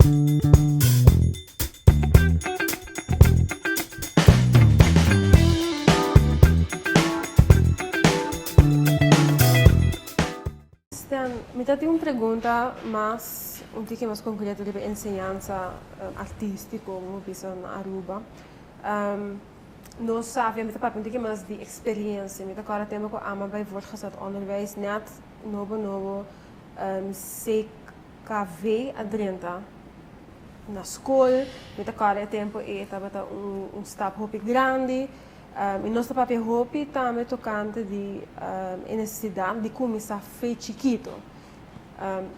Stan, mi ta tin un pregunta mas, un tiki mas concreto riba enseñansa artistico, bo bisa na Aruba. Nos sa, mi ta papia un tiki mas di experiencia. Mi ta corda tempo cu ama bay voortgezet onderwijs net nobo nobo CKV a drenta na scol. Mi ta corda e tempo ey tabata un stap hopi grandi. I nos ta papia hopi tambe tokante di e nesesidat di kuminsá fe chikito.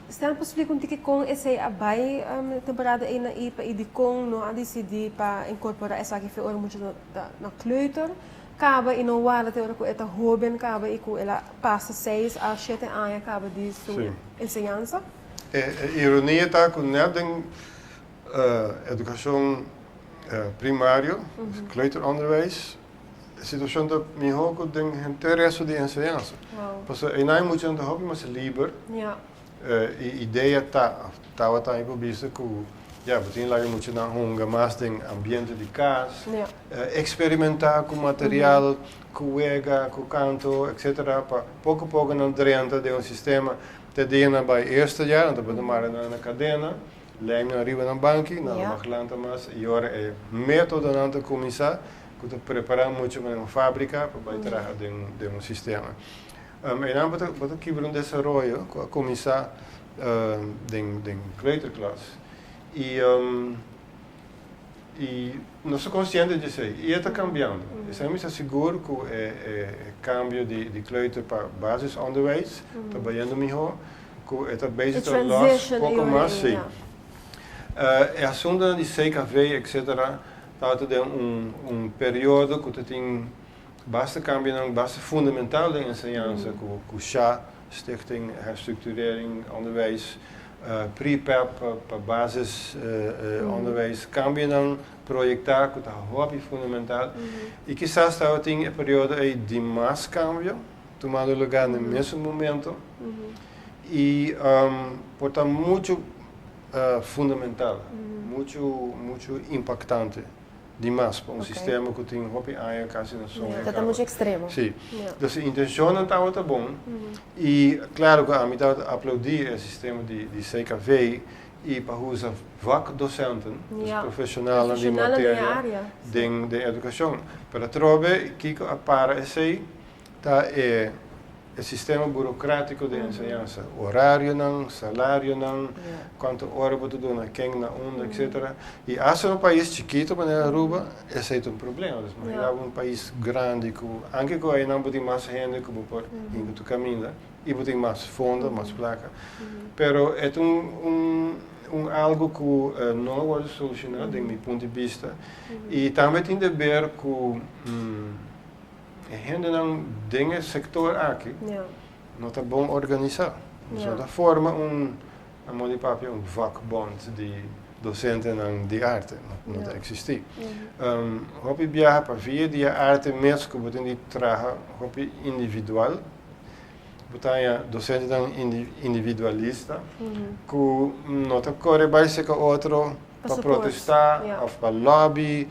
Stan por splika un tiki kon esei a bai temporada ei na ipa i dikon no a disidí pa inkorporá esaki fe ora mucha ta na kleuter kaba i no warda te ora ku e ta hóben kaba i ku el a pasa seis a shete aña kaba di su enseñansa? E ironia ta ku nèt den Edukashon primario, kleuteronderwijs, e situashon ta mihó ku den henter resto di enseñansa. Pasobra einan e muchanan ta hopi mas liber i idea ta, òf tabata mi por bisa ku ya bo tin laga e muchanan hunga mas den ambiente di kas, eksperimentá ku material, ku wega, ku kanto, etsetera, pa poko poko nan drenta den un sistema. Te dia nan bai eerste jaar, nan ta bota mara nan na kadena. Lei nan riba nan banki, nan no mag lanta mas i ora e metodonan ta kuminsá ku ta prepará mucha pa un fábrika pa bai traha den den un sistema. Einan bo ta bo ta kibra un desaroyo ku a kuminsá den den kleuterklas i i nos ta konsiente di esei i e ta kambiando. Esei mi ta sigur ku e e kambio di di kleuter pa basisonderwijs ta bayendo mihó. Ku e ta bezig ta los poko mas, si. E asuntonan di CKV etcetera tabata den un un periodo ku ta tin basta kambionan basta fundamental den enseñansa ku ku sha, Stichting Herstructurering Onderwijs, Pre-PEP pa basis onderwijs, kambionan proyektá ku ta hopi fundamental i kisas tabatin e periodo ei di mas kambio. Tumando lugar na mesun momento y por ta mucho fundamental, mucho mucho impactante dimas pa un sistema cu tin hopi aña casi na soña caba. Ta mucho extremo. Si. Dus e intencionnan tabata bon y claro cu ami tabata aplaudi e sistema di CKV y pa usa vakdocenten, dus profesionalnan di materia den educacion. Pero atrobe kico a para esey? Ta e e sistema burocratico di enseñansa, horarionan, salarionan, cuanto ora bo ta duna ken na unda, etcetera. Y hasta un pais chikito manera Aruba, esey ta un problema. Dus imagina bo un pais grandi cu, anke cu aynan bo tin mas hende cu bo por hinca tur caminda y bo tin mas fondo, mas placa, pero e ta un un un algo cu no a wordo soluciona den mi punto di bista y tambe tin deber cu. E hendenan den e sector aki no ta bon organisa. Nos no ta forma un, na modo di papia, un vakbond di docentenan di arte. No ta existi. Hopi biaha pa via di e arte mes cu bo tin di traha hopi individual, bo ta haña docentenan individualista cu no ta core bay seca otro pa protesta of pa lobby.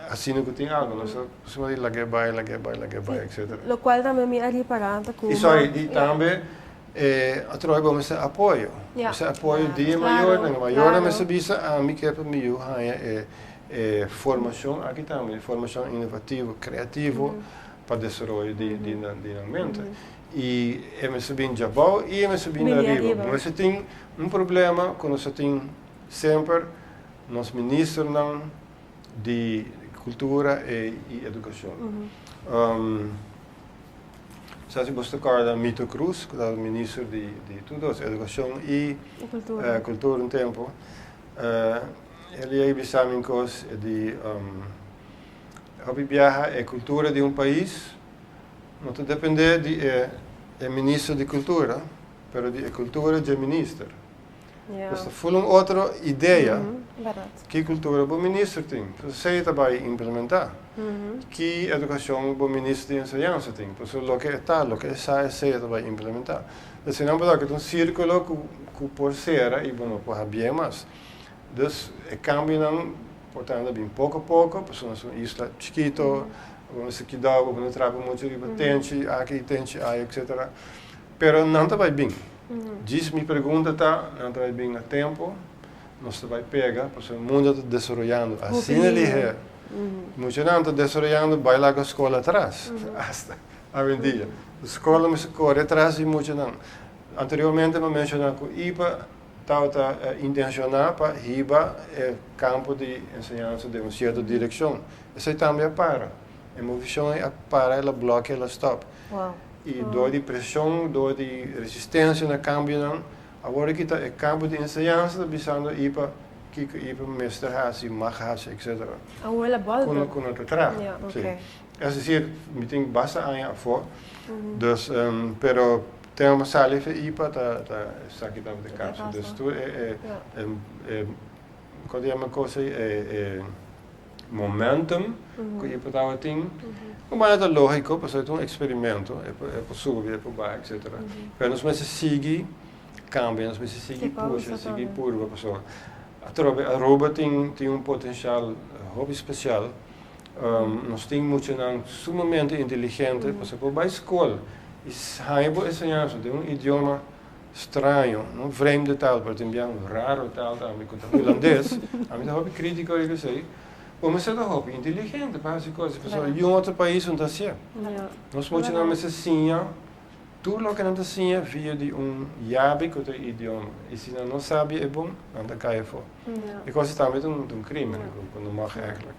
Asina ku tin algu, nos ta suma di lag'é bai, lag'é bai, lag'é bai, etcetera. Lokual tambe mi a ripará ta ku. I sorry, di tambe e atrobe bo mester apoyo. Mester apoyo di e mayornan. E mayornan mester bisa ami ke pa mi yu haña e e formashon aki tambe, e formashon inovativo, kreativo pa desaroyo di di nan di nan mente. I e mester bin djabou i e mester bin di ariba. Bo mester tin un problema ku nos a tin semper, nos ministernan di cultura y educacion. Sa si bos ta corda Mito Cruz, cu tabata minister di tur dos, educacion y cultura un tempo. El a yega bisa mi un cos, e di, hopi biaha e cultura di un pais no ta depende di e minister di cultura, pero di e cultura dje minister. Pues ta ful un otro idea ki cultura bo minister tin. Pues esey ta bay implementa. Ki educacion bo minister di enseñansa tin. Pues loke e ta, loke e sa, esey e ta bay implementa. Dus si nan por ta un sírkulo ku ku por sera i bo no por habié mas. Dus e kambionan por ta anda bin poko poko, pasobra nos ta un isla chikito, bo mester kidao, bo no trapa muchu riba tenchi aki, tenchi aya, etcetera. Pero nan ta bai bin. Djis mi pregunta ta, nan ta bai bin na tempo? Nos ta bai pega, pasobra e mundo ta desaroyando asina lihé. Muchanan ta desaroyando bai laga skol atras, asta awendia. Skol mester kore atras di muchanan. Anteriormente mi a menshoná ku IPA tabata intenshoná pa hiba e kampo di enseñansa den un sierto direkshon. Esei tambe a para. E movishon ei a para, el a blòkia, el a stòp. I dor di preshon, dor di resistensia na kambionan, awor aki ta e kampo di enseñansa ta bisando IPA kiko IPA mester hasi, mag hasi, etcetera. Awor el a bòlta. Ku no ta traha. Sí. Es desir, mi tin basta aña afó, dus, pero tema pa sali fe IPA ta ta esaki tabata e kaso. Dus tur e e e kon ta yama e kos ei e e momentum ku IPA tabatin, un manera ta lógiko pasobra ta un eksperimento, e por e por subi, e por baha, etcetera. Pero nos mester sigui kambia, nos mester sigui pusha, sigui purba pasobra atrobe Aruba tin tin un potensial hopi spesial. Nos tin muchanan sumamente inteligente, pasobra por bai skol i haña bo enseñansa den un idioma straño, no vreemde taal, pero tin bia un raro taal tambe ku ta hulandes, ami ta hopi kritiko riba esei, bo mester ta hopi inteligente pa hasi kos, pasobra yu un otro pais no ta hasié. Nos muchanan mester siña tur loke nan ta siña via di un yabi ku ta e idioma, i si nan no sabi e bon, nan ta kai afó. E kos tambe ta un krimen ku no mag eigenlijk.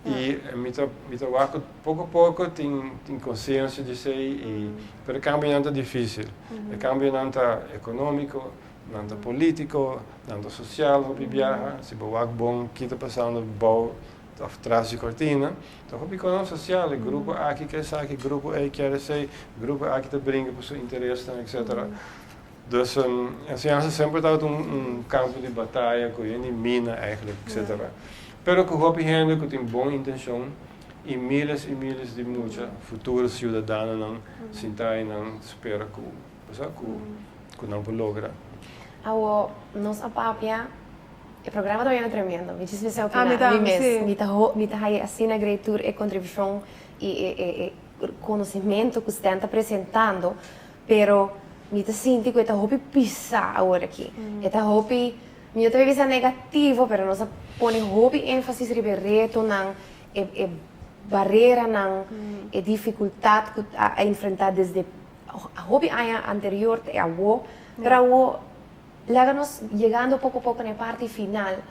I mi ta mi ta wak ku poko poko tin tin konsiensia di esei i pero e kambionan ta difisil. E kambionan ta ekonómiko, nan ta polítiko, nan ta sosial hopi biaha. Si bo wak bon ki ta pasando bou òf tras di kortina, ta hopi kosnan sosial. E grupo aki ke esaki, grupo ei kier esei, grupo aki ta bringa pa su interesnan etcetera. Dus enseñansa semper tabata un kampo di bataya ku hende mina eigenlijk etcetera. Pero ku hopi hende ku tin bon intenshon i miles i miles di mucha futuro siudadanonan sinta i nan spera ku bo ku ku nan por logra. Awo nos a papia, e programa ta bayendo tremendo, mi djis mester opina mi mes, mi ta mi ta haya asina great tur e kontribushon i e e konosementu ku Stan ta presentando. Pero mi ta sinti ku e ta hopi pisá awor aki. E ta hopi, mi no ta bisa negativo, pero nos a pone hopi énfasis riba e retonan, e e bareranan, e difikultat ku a enfrentá desde hopi aña anterior te awo. Pero awo laga nos yegando poko poko na e parti final,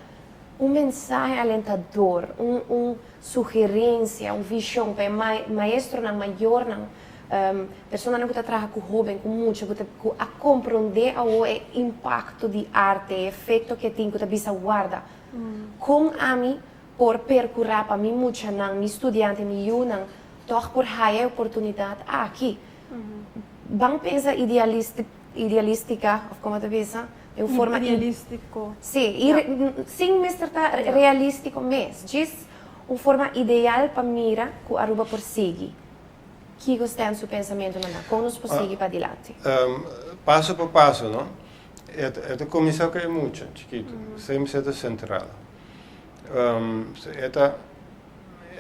un mensahe alentador, un un sugerensia, un vishon pa e maestronan, mayornan, personanan ku ta traha ku hóben, ku mucha, ku ta ku a komprondé awor e impakto di arte, e efekto ku e tin, ku ta bisa warda, kon ami por perkurá pa mi muchanan, mi studiante, mi yunan tòg por haya e oportunidat aki? Ban pensa idealístika, òf komo ta bisa? Den un forma Idealístiko. Sí, sin mester ta realístiko mes, djis un forma ideal pa mira ku Aruba por sigui. Kiko Stan su pensamentunan ta? Kon nos por sigui padilanti? Paso pa paso, no? E ta kuminsá ku e mucha chikitu. Esei mester ta sentral. E ta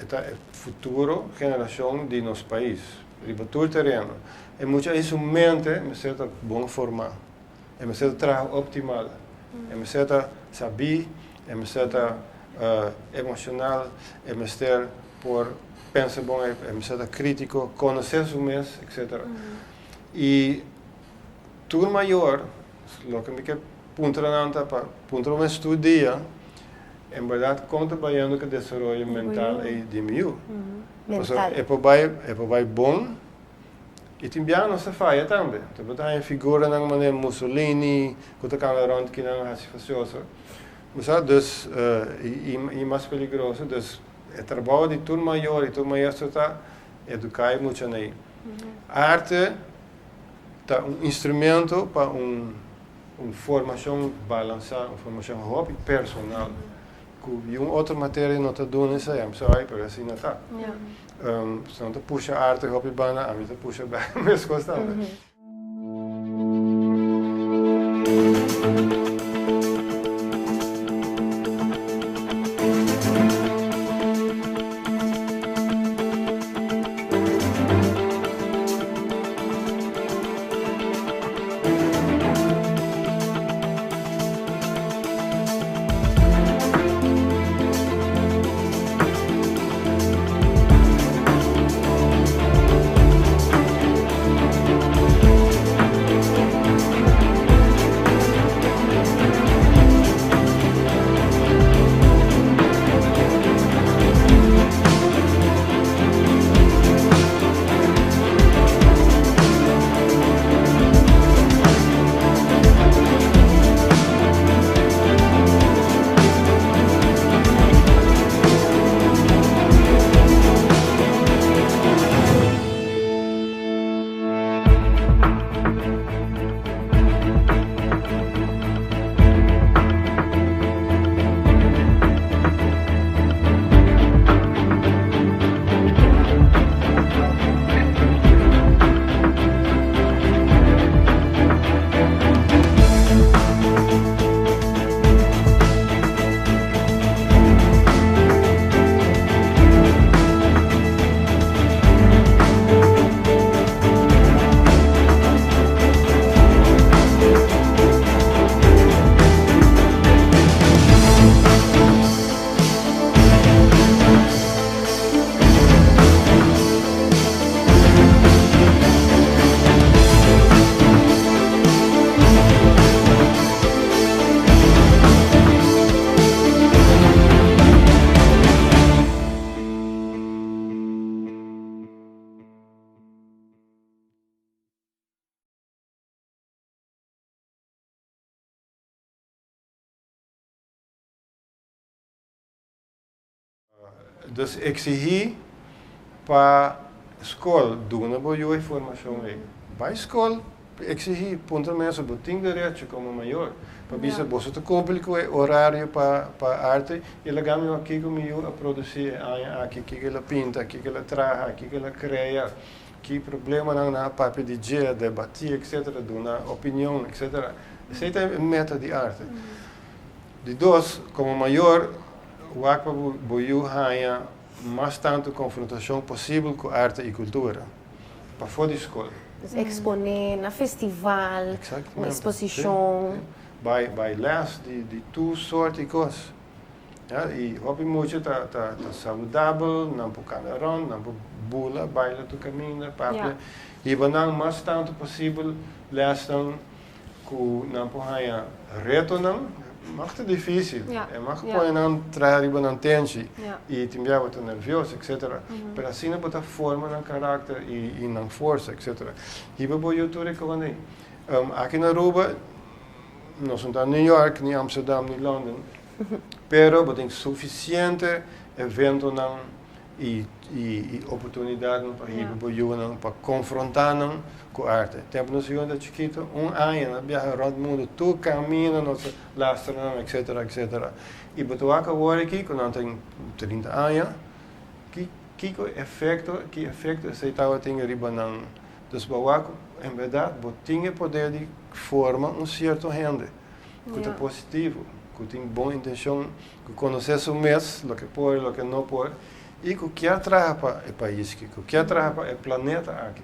e ta e futuro generashon di nos pais riba tur tereno. E mucha ei su mente mester ta bon formá. E mester ta traha optimal. E mester ta sabí, e mester ta emoshonal, e mester por pensa bon, e mester ta krítiko, konosé su mes, etcetera. I tur mayor, loke mi ke puntra nan ta pa puntra bo mes tur dia, en bèrdat kon ta bayendo ku e desaroyo mental ei di mi yu? Pasobra e por bai, e por bai bon. I tin biaha nos ta faya tambe. Ta bo ta haña figuranan manera Mussolini ku ta kanda rònt kinan hasi fasioso. Bo sa? Dus, i mas peligroso. Dus e trabou di tur mayor i tur maestro ta eduká e muchanan ei. Arte ta un instrumento pa un un formashon balansá, un formashon hopi personal. Ku niun otro materia no ta duna esei. I'm sorry, pero asina ta. Si nan ta pusha arte hopi banda, ami ta pusha bek meskos tambe. Dus exigí pa skol duna bo yu e formashon ei. Bai skol, exigí, puntra mes bo tin derecho komo mayor pa bisa boso ta kumpli ku e orario pa pa arte i laga mi wak kiko mi yu a produsí e aña aki, kiko el a pinta, kiko el a traha, kiko el a krea, ki problemanan nan a papia di dje, debatí etcetera, duna opinion etcetera. Esei ta e meta di arte. Di dos, komo mayor wak pa bo yu haña mas tantu konfrontashon posibel ku arte i kultura pafó di skol. Dus eksponé na festival, un eksposishon. Bai bai lès di di tur sort di kos. Ya, i hopi mucha ta ta ta saludabel, nan por kana rònt, nan por bula, baila tur kaminda, papia. Hiba nan mas tantu posibel lèsnan ku nan por haña retonan, mag ta difísil, e mag pone nan traha riba nan tenchi i tin bia bo ta nervioso etcetera, pero asina bo ta forma nan karakter i nan forsa etcetera. Hiba bo yu tur e kos ei. Aki na Aruba nos no ta New York ni Amsterdam ni London, pero bo tin sufisiente eventonan i oportunidatnan pa hiba bo yunan pa konfrontá nan ku arte. Tempu nos yunan ta chikitu, un aña nan biaha rònt mundu, tur kaminda nos ta lastra nan etsetera etsetera. I bo ta wak awor aki ku nan tin 30 aña, ki kiko efekto ki efekto esei tabatin riba nan. Dus bo wak en bèrdat bo tin e poder di forma un sierto hende ku ta positivo, ku tin bon intenshon. Ku konosé su mes, loke por i loke no por, i ku kier traha pa e pais aki, ku kier traha pa e planeta aki.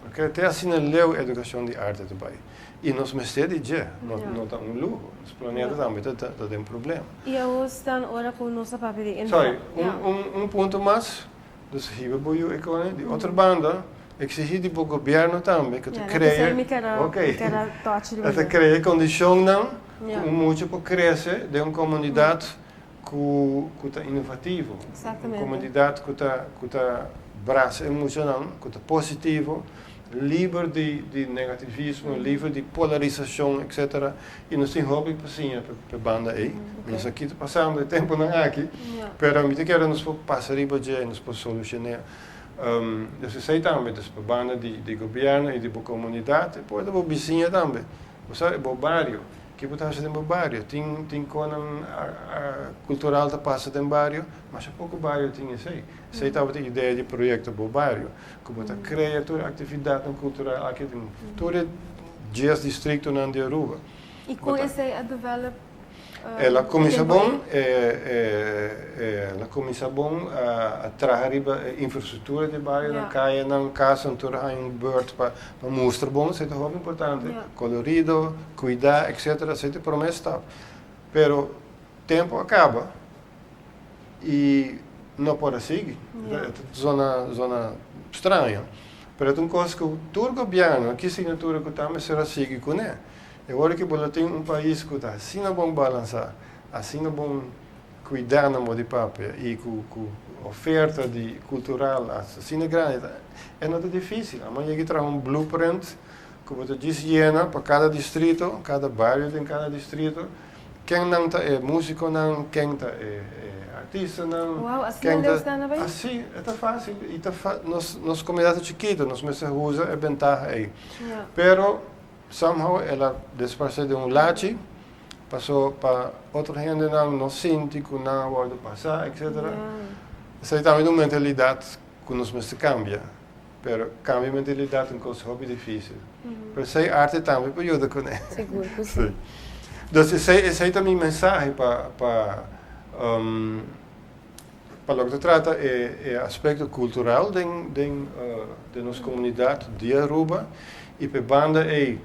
Oke, te asina leu edukashon di arte ta bai. I nos mester di dje, no no ta un luho. Nos planeta tambe ta ta den problema. I awor stan ora ku nos a papia di Sorry, un un un punto mas. Dus hiba bo yu e kone. Di otro banda, eksihí di bo gobièrnu tambe ku ta krea, oke, ta krea kondishonnan ku un mucha por krese den un komunidat ku ku ta inovativo, un komunidat ku ta ku ta brasa e muchanan, ku ta positivo, liber di di negativismo, liber di polarisashon, etcetera. I nos tin hopi pa siña pa e banda ei. Mi no sa ki ta pasando e tempunan aki, pero mi ta kere nos por pasa riba dje i nos por solushoné. Dus esei tambe, dus pa banda di di gobièrnu i di bo komunidat, e por ta bo bisiña tambe. Bo sa, bo bario, ki bo ta hasi den bo bario? Tin tin konan kultural ta pasa den bario? Masha poko bario tin esei. Esei tabata idea di proyekto Bo Bario. Ku bo ta krea tur e aktividatnan kultural aki den tur e dies distriktonan di Aruba. I kon esei a develop? El a kuminsá bon, el a kuminsá bon a traha riba e infrastruktura di e barionan, kayanan, kasnan, tur a haña un bùrt pa mustra bon, esei ta hopi importante, kolorido, kuidá, etsetera, esei ta e promé stap. Pero tempu a kaba. I no por a sigui. E ta zona zona straño. Pero e ta un kos ku tur gobièrnu, ki signatura ku ta mester a sigui kuné. E ora ku bo lo tin un pais ku ta asina bon balansá, asina bon kuidá na modo di papia i ku ku oferta di kultural asina grandi, e no ta difísil. Amo yega i traha un blueprint ku bo ta djis yena pa kada distrito, kada bario den kada distrito. Ken nan ta e musiconan, ken ta e artistanan. Wow, asina leu sta na bai? Asi, e ta facil y ta fa, nos, nos comunidad ta chikito, nos mester usa e bentaha ey. Pero somehow el a desparce den un lachi, paso pa otro hendenan no sinti cu nan a wordo pasa, etcetera. Esey tambe ta un mentalidad cu nos mester cambia. Pero cambia mentalidad ta un cos hopi dificil. Pero esey arte tambe por yuda cune. Sigur cu si. Dus esey, esey ta mi mensahe pa, pa, pa loke ta trata e, e aspecto cultural den, den, den nos comunidad di Aruba. Y pa e banda ey,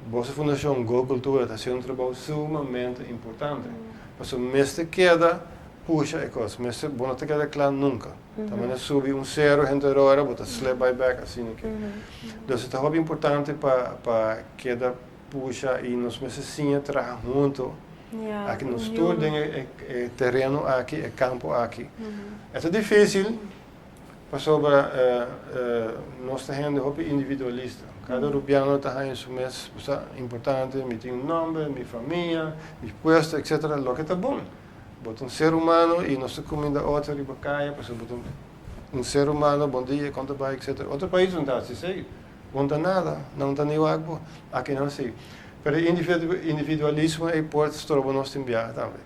boso fundacion Go Cultura ta haciendo un trabou sumamente importante. Pasobra mester keda pusha e cos, mester, bo no ta keda cla nunca. Ta manera subi un sero henter ora bo ta slip bai bek asina ke. Dus e ta hopi importante pa pa keda pusha i nos mester siña traha hunto aki nos tur den e e tereno aki e kampo aki. E ta dificil pasobra nos ta hende hopi individualista. Kada rubiano ta haña su mes importante, mi tin un nomber, mi famia, mi puesto etcetera loke ta bon. Bo ta un ser humano y nos ta cuminda otro riba caya pasobra bo ta un ser humano, bon dia, con ta bay, etc. Otro pais no ta haci esey. Bo no ta nada, nan no ta ni wak bo. Aki nan si. Pero e individualismo ey por stroba nos tin biaha tambe.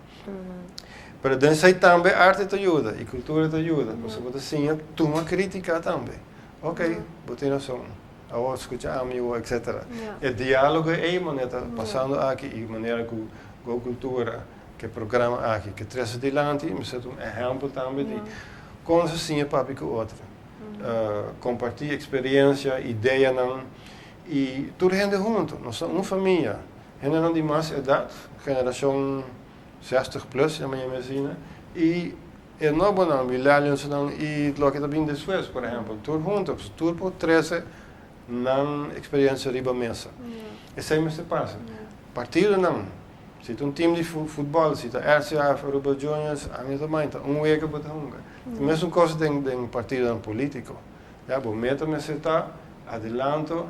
Pero den esey tambe arte ta yuda y cultura ta yuda pasobra bo ta siña tuma critica tambe. Ok, bo tin razon. Awor scucha ami awor, etc. E dialogo ey manera ta pasando aki y manera cu Go Cultura Ke programa aki ke trese dilanti mester ta un ehèmpel tambe di kon sa siña papia ku otro, kompartí eksperensia, ideanan i tur hende huntu. Nos ta un famia. Hendenan di mas edat, generashon zestig plus yama yama asina, i e nobonan, millennialsnan i loke ta bin despues, por ehèmpel, tur huntu. Tur por trese nan eksperensia riba mesa. Esei mester pasa. Partidonan. Si ta un team di futbol, si ta RCA of Aruba Juniors, ami no ta mind, ta un wega bo ta hunga. Ta mesun cos den den partidonan politico. Ya, bo meta mester ta adelanto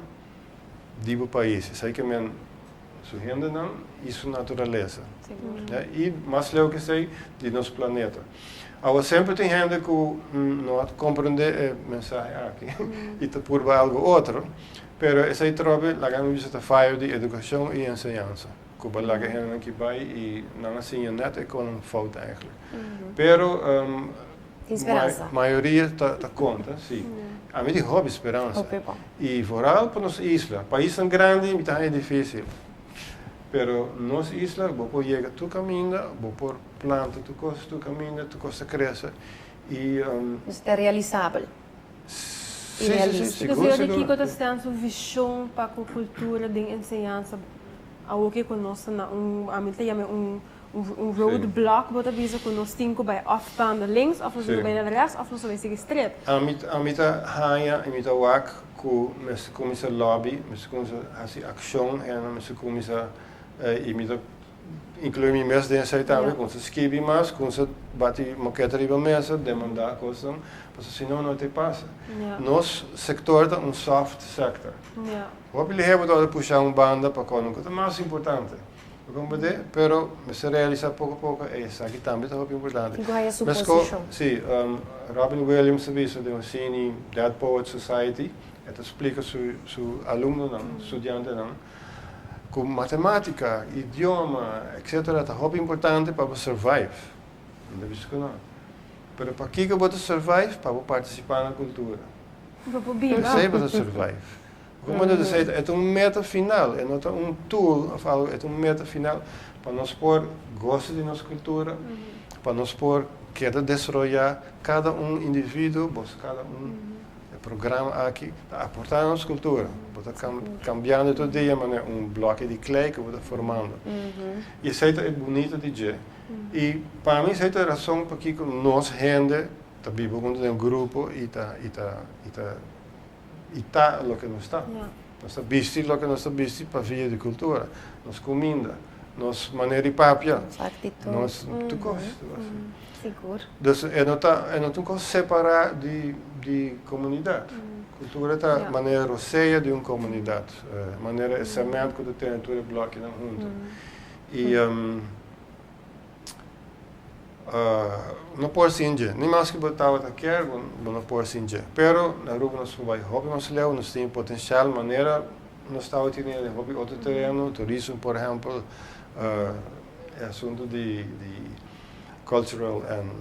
di bo pais. Esai ke men su hendenan y su naturalesa. Ya, y mas leu ke esei, di nos planeta. Awa semper tin hende cu no a comprende e mensahe aki y ta purba algo otro, pero esei trobe laga mi bisa ta fayo di educacion y enseñansa. Ku bo laga hendenan ki bai i nan a siña nèt e kon fout eigenlijk. Pero Tin speransa. mayoria ta konta, si. Ami tin hopi speransa. Hopi bon. I vooral pa nos isla. Paisnan grandi mi ta haña difísil. Pero nos isla bo por yega tur kaminda, bo por planta tur kos tur kaminda, tur kos ta krese i. Dus ta realisabel. Si, si, si, sigur, Señor, sigur. kiko ta stan su vishon pa ku kultura den enseñansa Awor ke ku nos ta na un, ami ta yama un un road block bo ta bisa ku nos tin ku bai òf banda links òf nos tin ku bai na rechts òf nos ta bai sigui stret. Ami ami ta haña i mi ta wak ku mester kuminsá lobby, mester kuminsá hasi akshon en mester kuminsá i mi ta inkluí mi mes den esei tambe, kuminsá skibi mas, kuminsá bati moketa riba mesa, demandá kosnan, pasobra si no no ta pasa. Nos sektor ta un soft sector. Hopi lihé bo ta pusha un banda pa kono ku ta mas importante. Bo komprendé? Pero mester realisá poko poko ey esaki tambe ta hopi importante. Tin ku haya su Mesko, posishon. si, Robin Williams ta bisa den un sini Dead Poets Society, e ta splika su su alumnonan, studiantenan, ku matematika, idioma, etcetera ta hopi importante pa bo survive. Mi ta bisa ku no. Pero pakiko bo ta survive? Pa bo partisipá na kultura. Bo por biba. Esei bo ta survive. Como ta esei e ta un meta final, e no ta un tool of algo, e ta un meta final pa nos por gosa di nos cultura, pa nos por keda desaroya cada un individuo, boso cada un e programa aki ta aporta na nos cultura. Bo ta cambiando tur dia manera un bloke di klei cu bo ta formando. Y esei ta e bunito di dje. Y pa mi esei ta e rason pakico nos hende ta biba hunto den un grupo y ta y ta y ta y ta loke nos ta. Nos ta bisti loke nos ta bisti pa via di cultura, nos cuminda, nos manera di papia, Nos actitud. nos tur cos, tur cos. Sigur. Dus e no ta e no ta un cos separa di di comunidad. Cultura ta manera rosea di un comunidad, manera e cement cu ta tene tur e blokinan hunto. Y No por sin dje. Ni maske bo tabata kier, bo no por sin dje. Pero na Aruba nos por bai hopi mas leu, nos tin potencial manera nos tabata tene den hopi otro tereno, turismo por ehempel, e asunto di cultural and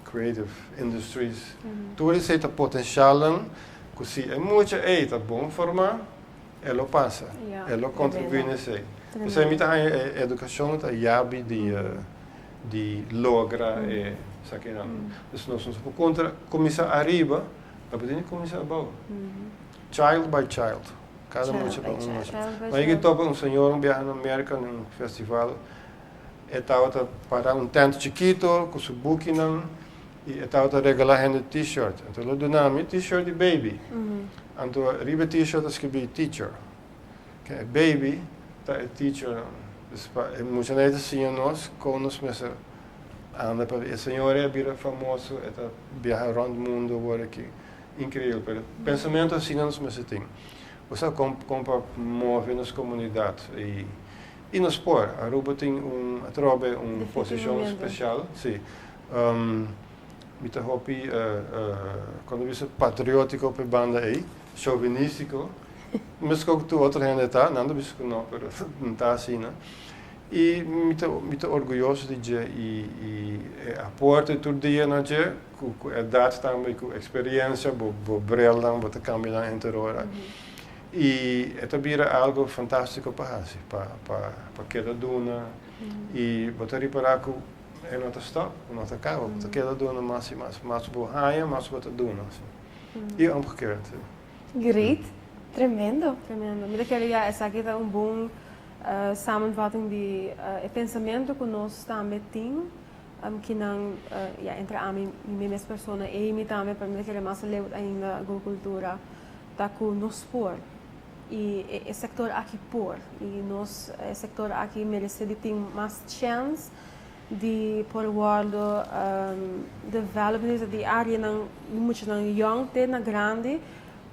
creative industries. Tur esei ta potencialnan cu si e mucha ei ta bon forma, E lo pasa, e lo contribui na esey. P'esey mi ta haña e educacion ta yabi di di logra e esakinan. Dus nos no por contra cuminsa ariba, pero bo tin di cuminsa abou. Child by child, cada mucha pa un mucha. Mi a yega topa un señor un biaha na Merca na un festival, e tabata para un tent chikito cu su bukinan I e tabata regalá hende t-shirt. Anto el a duna mi t-shirt di baby. Anto riba e t-shirt a skirbi teacher. Ke e baby ta e teachernan. Dus pa e muchanan ei ta siña nos kon nos mester anda pa e señor ei a bira famoso, e ta biaha rònt mundu awor aki. Inkreibel. Pero pensamentu asina nos mester tin. Bo sa kon kon pa move nos komunidat i. I nos por. Aruba tin un atrobe un posishon spesial. Si. Mi ta hopi, kon ta bisa, patriótiko pa e banda ei, chauvinístiko. Meskos ku tur otro hende ta, nan ta bisa ku no, pero no ta asina. I mi ta mi ta orguyoso di dje i i e aporte tur dia na dje ku ku edat tambe ku eksperiencia bo bo brelnan bo ta kambia nan henter ora i e ta bira algo fantástiko pa hasi pa pa pa keda duna i bo ta ripará ku e no ta stòp no ta kaba bo ta keda duna mas i mas mas bo haña mas bo ta duna i omgekeerd. Great, tremendo. Tremendo. Mi ta kere ya esaki ta un bon samenvatting di e pensamentu ku nos tambe tin, kinan ya entre ami mi mes persona ei mi tambe pero mi ta kere mas aleu ainda Go Cultura ta ku nos por i e sektor aki por i nos e sektor aki merese di tin mas chèns di por wòrdu develop di áreanan di muchanan yòn te na grandi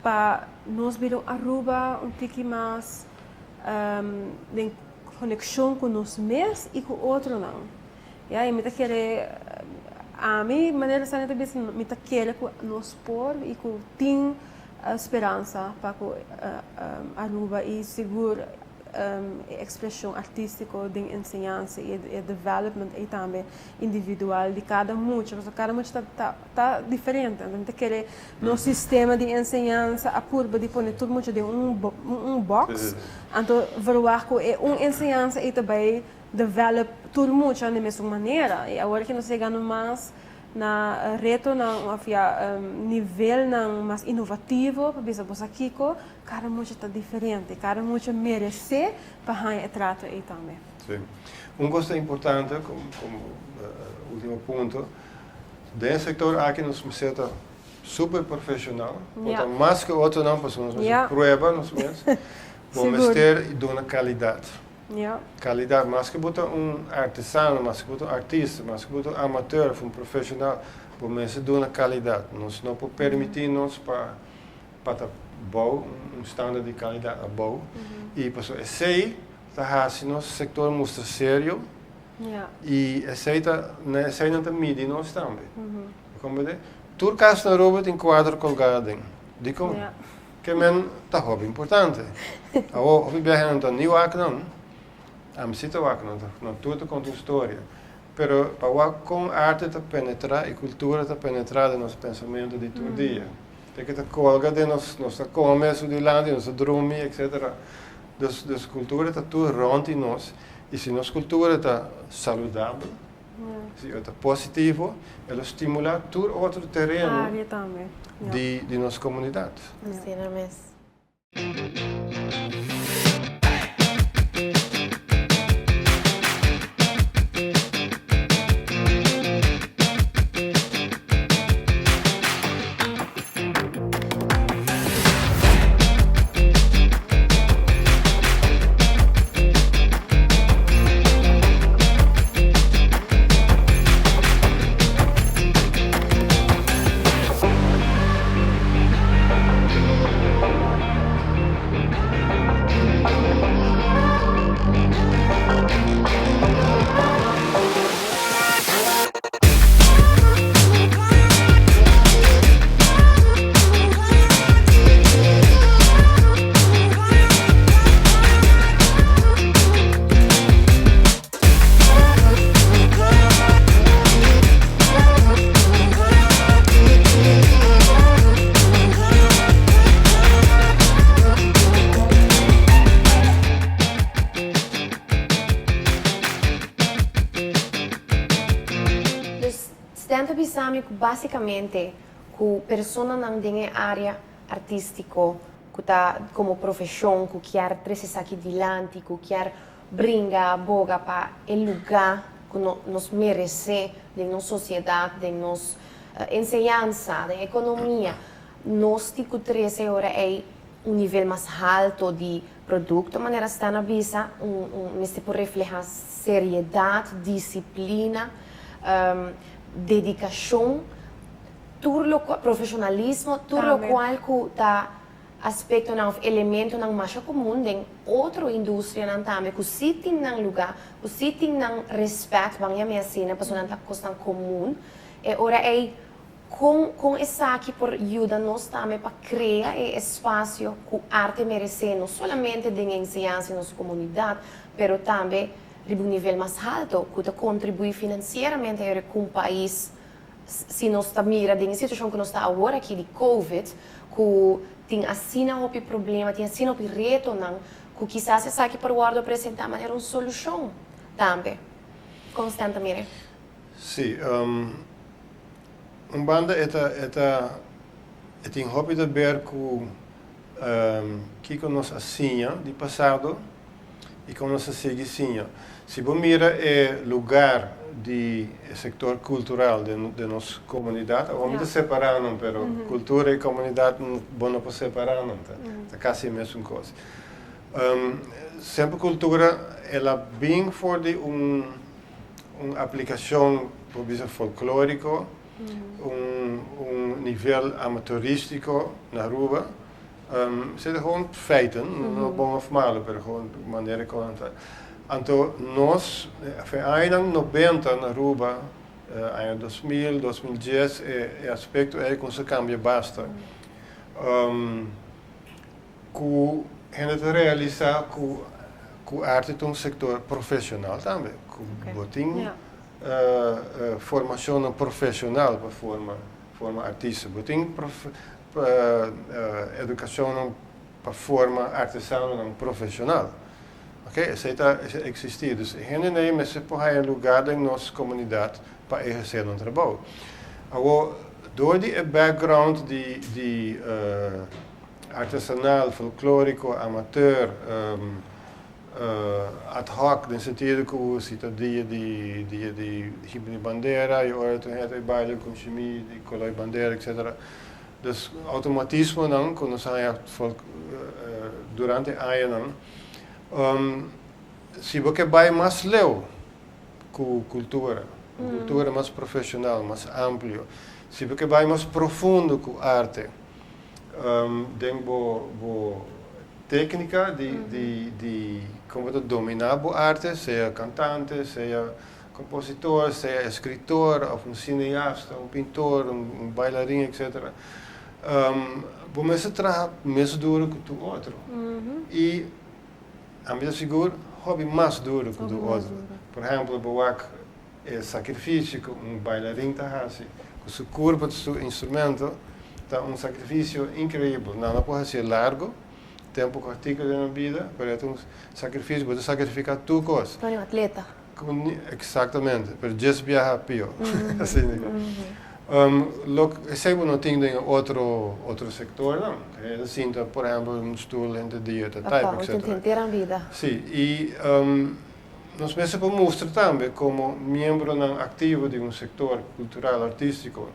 pa nos bira un Aruba un tiki mas den konekshon ku nos mes i ku otronan. Ya, i mi ta kere, ami manera Sania ta bisa, mi ta kere ku nos por i ku tin speransa pa ku Aruba i sigur e ekspreshon artístiko den enseñansa i e development ei tambe individual di kada mucha, pasobra kada mucha ta ta diferente. Anto mi ta kere nos sistema di enseñansa a purba di pone tur mucha den un un box, anto verwagt ku e un enseñansa ei ta bai develop tur mucha den mesun manera. I awor ke nos a yegando mas na retonan òf ya nivelnan mas inovativo pa bisa bo sa kiko, Kada mucha ta diferente, kada mucha meresé pa haña e trato ei tambe. Sí. Un kos ta importante, komo último punto, den e sektor aki nos mester ta super profeshonal, por ta mas ku otronan pasobra nos mester prueba nos mes, bo mester duna kalidat. Kalidat, maske bo ta un artesano, maske bo ta un artista, maske bo ta un amateur òf un profeshonal, bo mester duna kalidat. Nos no por permití nos pa pa ta bou, un standaard di calidad abou. Y pasobra esey ta haci nos sector mustra serio y esey ta, na esey nan ta midi nos tambe. Bo comprende? Tur cas na Aruba tin cuadro colga aden. Dicon? Ke men ta hopi importante. Awor hopi biahe nan ta ni wak nan, ami si ta wak nan, nan tur ta conta un storia. Pero pa wak con arte ta penetra y cultura ta penetra den nos pensamento di tur dia. Te ke ta kolga den nos, nos ta kome su dilanti, nos ta drumi, etcetera. Dus, dus kultura ta tur rònt di nos i si nos kultura ta saludabel, si e ta positivo, e lo stimulá tur otro tereno di di nos komunidat. Asina mes. Dus Stan ta bisa mi ku basikamente ku personanan den e área artístiko ku ta komo profeshon ku kier trese esaki dilanti, ku kier bringa, boga pa e lugá ku nos meresé den nos sosiedat, den nos enseñansa, den ekonomia. Nos tin ku trese ora ei un nivel mas halto di produkto, manera Stan a bisa, un un mester por reflehá seriedat, disiplina, dedikashon, tur lokual, profeshonalismo, tur lokual ku ta. aspektonan òf elementonan masha komun den otro industrianan tambe ku sí tin nan lugá, ku sí tin nan rèspèt, ban yam'é asina, pasobra nan ta kosnan komun. E ora ei, kon kon esaki por yuda nos tambe pa krea e espasio ku arte meresé, no solamente den e enseñansa di nos komunidat, pero tambe riba un nivel mas halto ku ta kontribuí finansieramente ayora ku un pais si nos ta mira den e situashon ku nos ta awor aki di covid ku tin asina hopi problema, tin asina hopi retonan ku kisas esaki por wòrdu presentá manera un solushon tambe. Kon Stan ta mira? Sí, un banda e ta e ta e tin hopi ta ber ku kiko nos a siña di pasado i kon nos a sigui siña. Si bo mira e lugar di e sektor kultural den den nos komunidat, awor mi ta separá nan, pero kultura i komunidat bo no por separá nan, ta ta kasi e mesun kos. Semper kultura el a bin for di un un aplikashon por bisa folklóriko, un un nivel amateuristiko na Aruba. Esei ta gewoon feiten, no bon of malo, pero gewoon manera kon nan ta. Anto nos, fe añanan nobenta na Aruba, aña 2000, 2010, e aspekto ei kumsa kambia basta. Ku hende ta realisá ku ku arte ta un sektor profeshonal tambe, ku bo tin formashonnan profeshonal pa forma forma artista, bo tin edukashonnan pa forma artesanonan profeshonal. Ok, esei ta eksistí. Dus e hendenan ei mester por haña lugá den nos komunidat pa ehersé nan trabou. Awor, dor di e background di di artesanal, folklóriko, amateur, ad hoc, den sentido ku si ta dia di dia di himno di bandera i ora tur hende ta baila ku shimi di kolor di bandera etcetera. Dus outomatismonan ku nos haña durante añanan. Si bo ke bai mas leu ku kultura, un kultura mas profeshonal, mas amplio, si bo ke bai mas profundo ku arte den bo bo téknika di di di kon bo ta dominá bo arte, sea kantante, sea kompositor, sea eskritor òf un sineasta, un pintor, un bailarin, etcetera, bo mester traha mes duru ku tur otro. I ami ta sigur hopi mas duru ku tur otro. Por ehèmpel, bo wak e sakrifisio ku un bailarin ta hasi ku su kurpo, su instrumento, ta un sakrifisio inkreibel. Nan no por hasié largu, tempu kòrtiku den nan bida, pero e ta un sakrifisio, bo ta sakrifiká tur kos. Tony un atleta. Exactamente, pero djes biaha pio. Asina ke. Lo esei bo no tin den e otro otro sectornan. E ta sinta por ehempel un stoel henter dia ta type etcetera. Tin henter nan bida. Si, i nos mester por mustra tambe komo miembronan aktivo di un sector kultural artístiko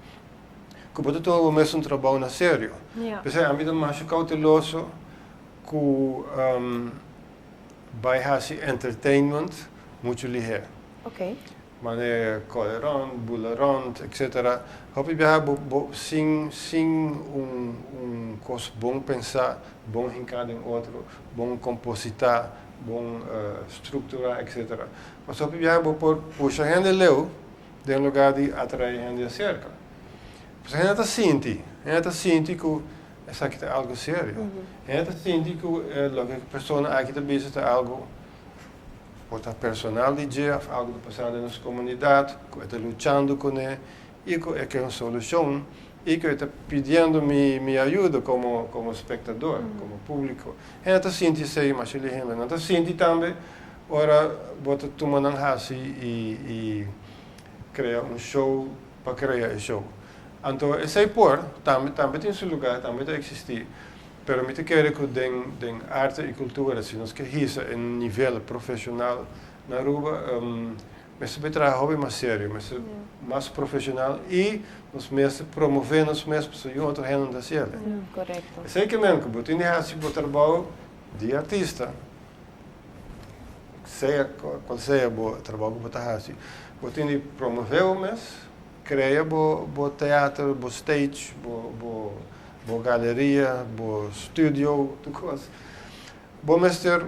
ku bo ta tuma bo mes un trabou na serio. P'esei ami ta masha kouteloso ku Bai hasi entertainment muchu lihé. Manera kore rònt, bula rònt, etcetera. Hopi biaha bo bo sin sin un un kos bon pensá, bon hinká den otro, bon kompositá, bon strukturá, etcetera. Pasobra hopi biaha bo por pusha hende leu den lugá di atraé hende aserka. Pasobra hende ta sinti, hende ta sinti ku Esaki ta algo serio. Hende ta sinti ku loke e persona aki ta bisa ta algo por ta personal di dje òf algo ta pasando den nos komunidat ku e ta luchando kuné i ku e ke un solushon i ku e ta pidiendo mi mi ayuda komo komo spektador, komo públiko. Hende ta sinti esei masha lihé. Nan ta sinti tambe ora bo ta tuma nan hasi i i krea un show pa krea e show. Anto esei por, tambe tambe tin su lugar, tambe ta existi, pero mi ta kere ku den den arte i kultura si nos ke hisa e nivel profesional na Aruba mester bai traha hopi mas serio, mester mas profesional i nos mester promove nos mes pasobra yu otro hende no ta hasiel. Esei ke men ku bo tin di hasi bo trabou di artista, sea kual sea bo trabou ku bo ta hasi, bo tin di promove bo mes, Crea bo bo teatro, bo stage, bo bo bo galeria, bo studio, tur kos. Bo mester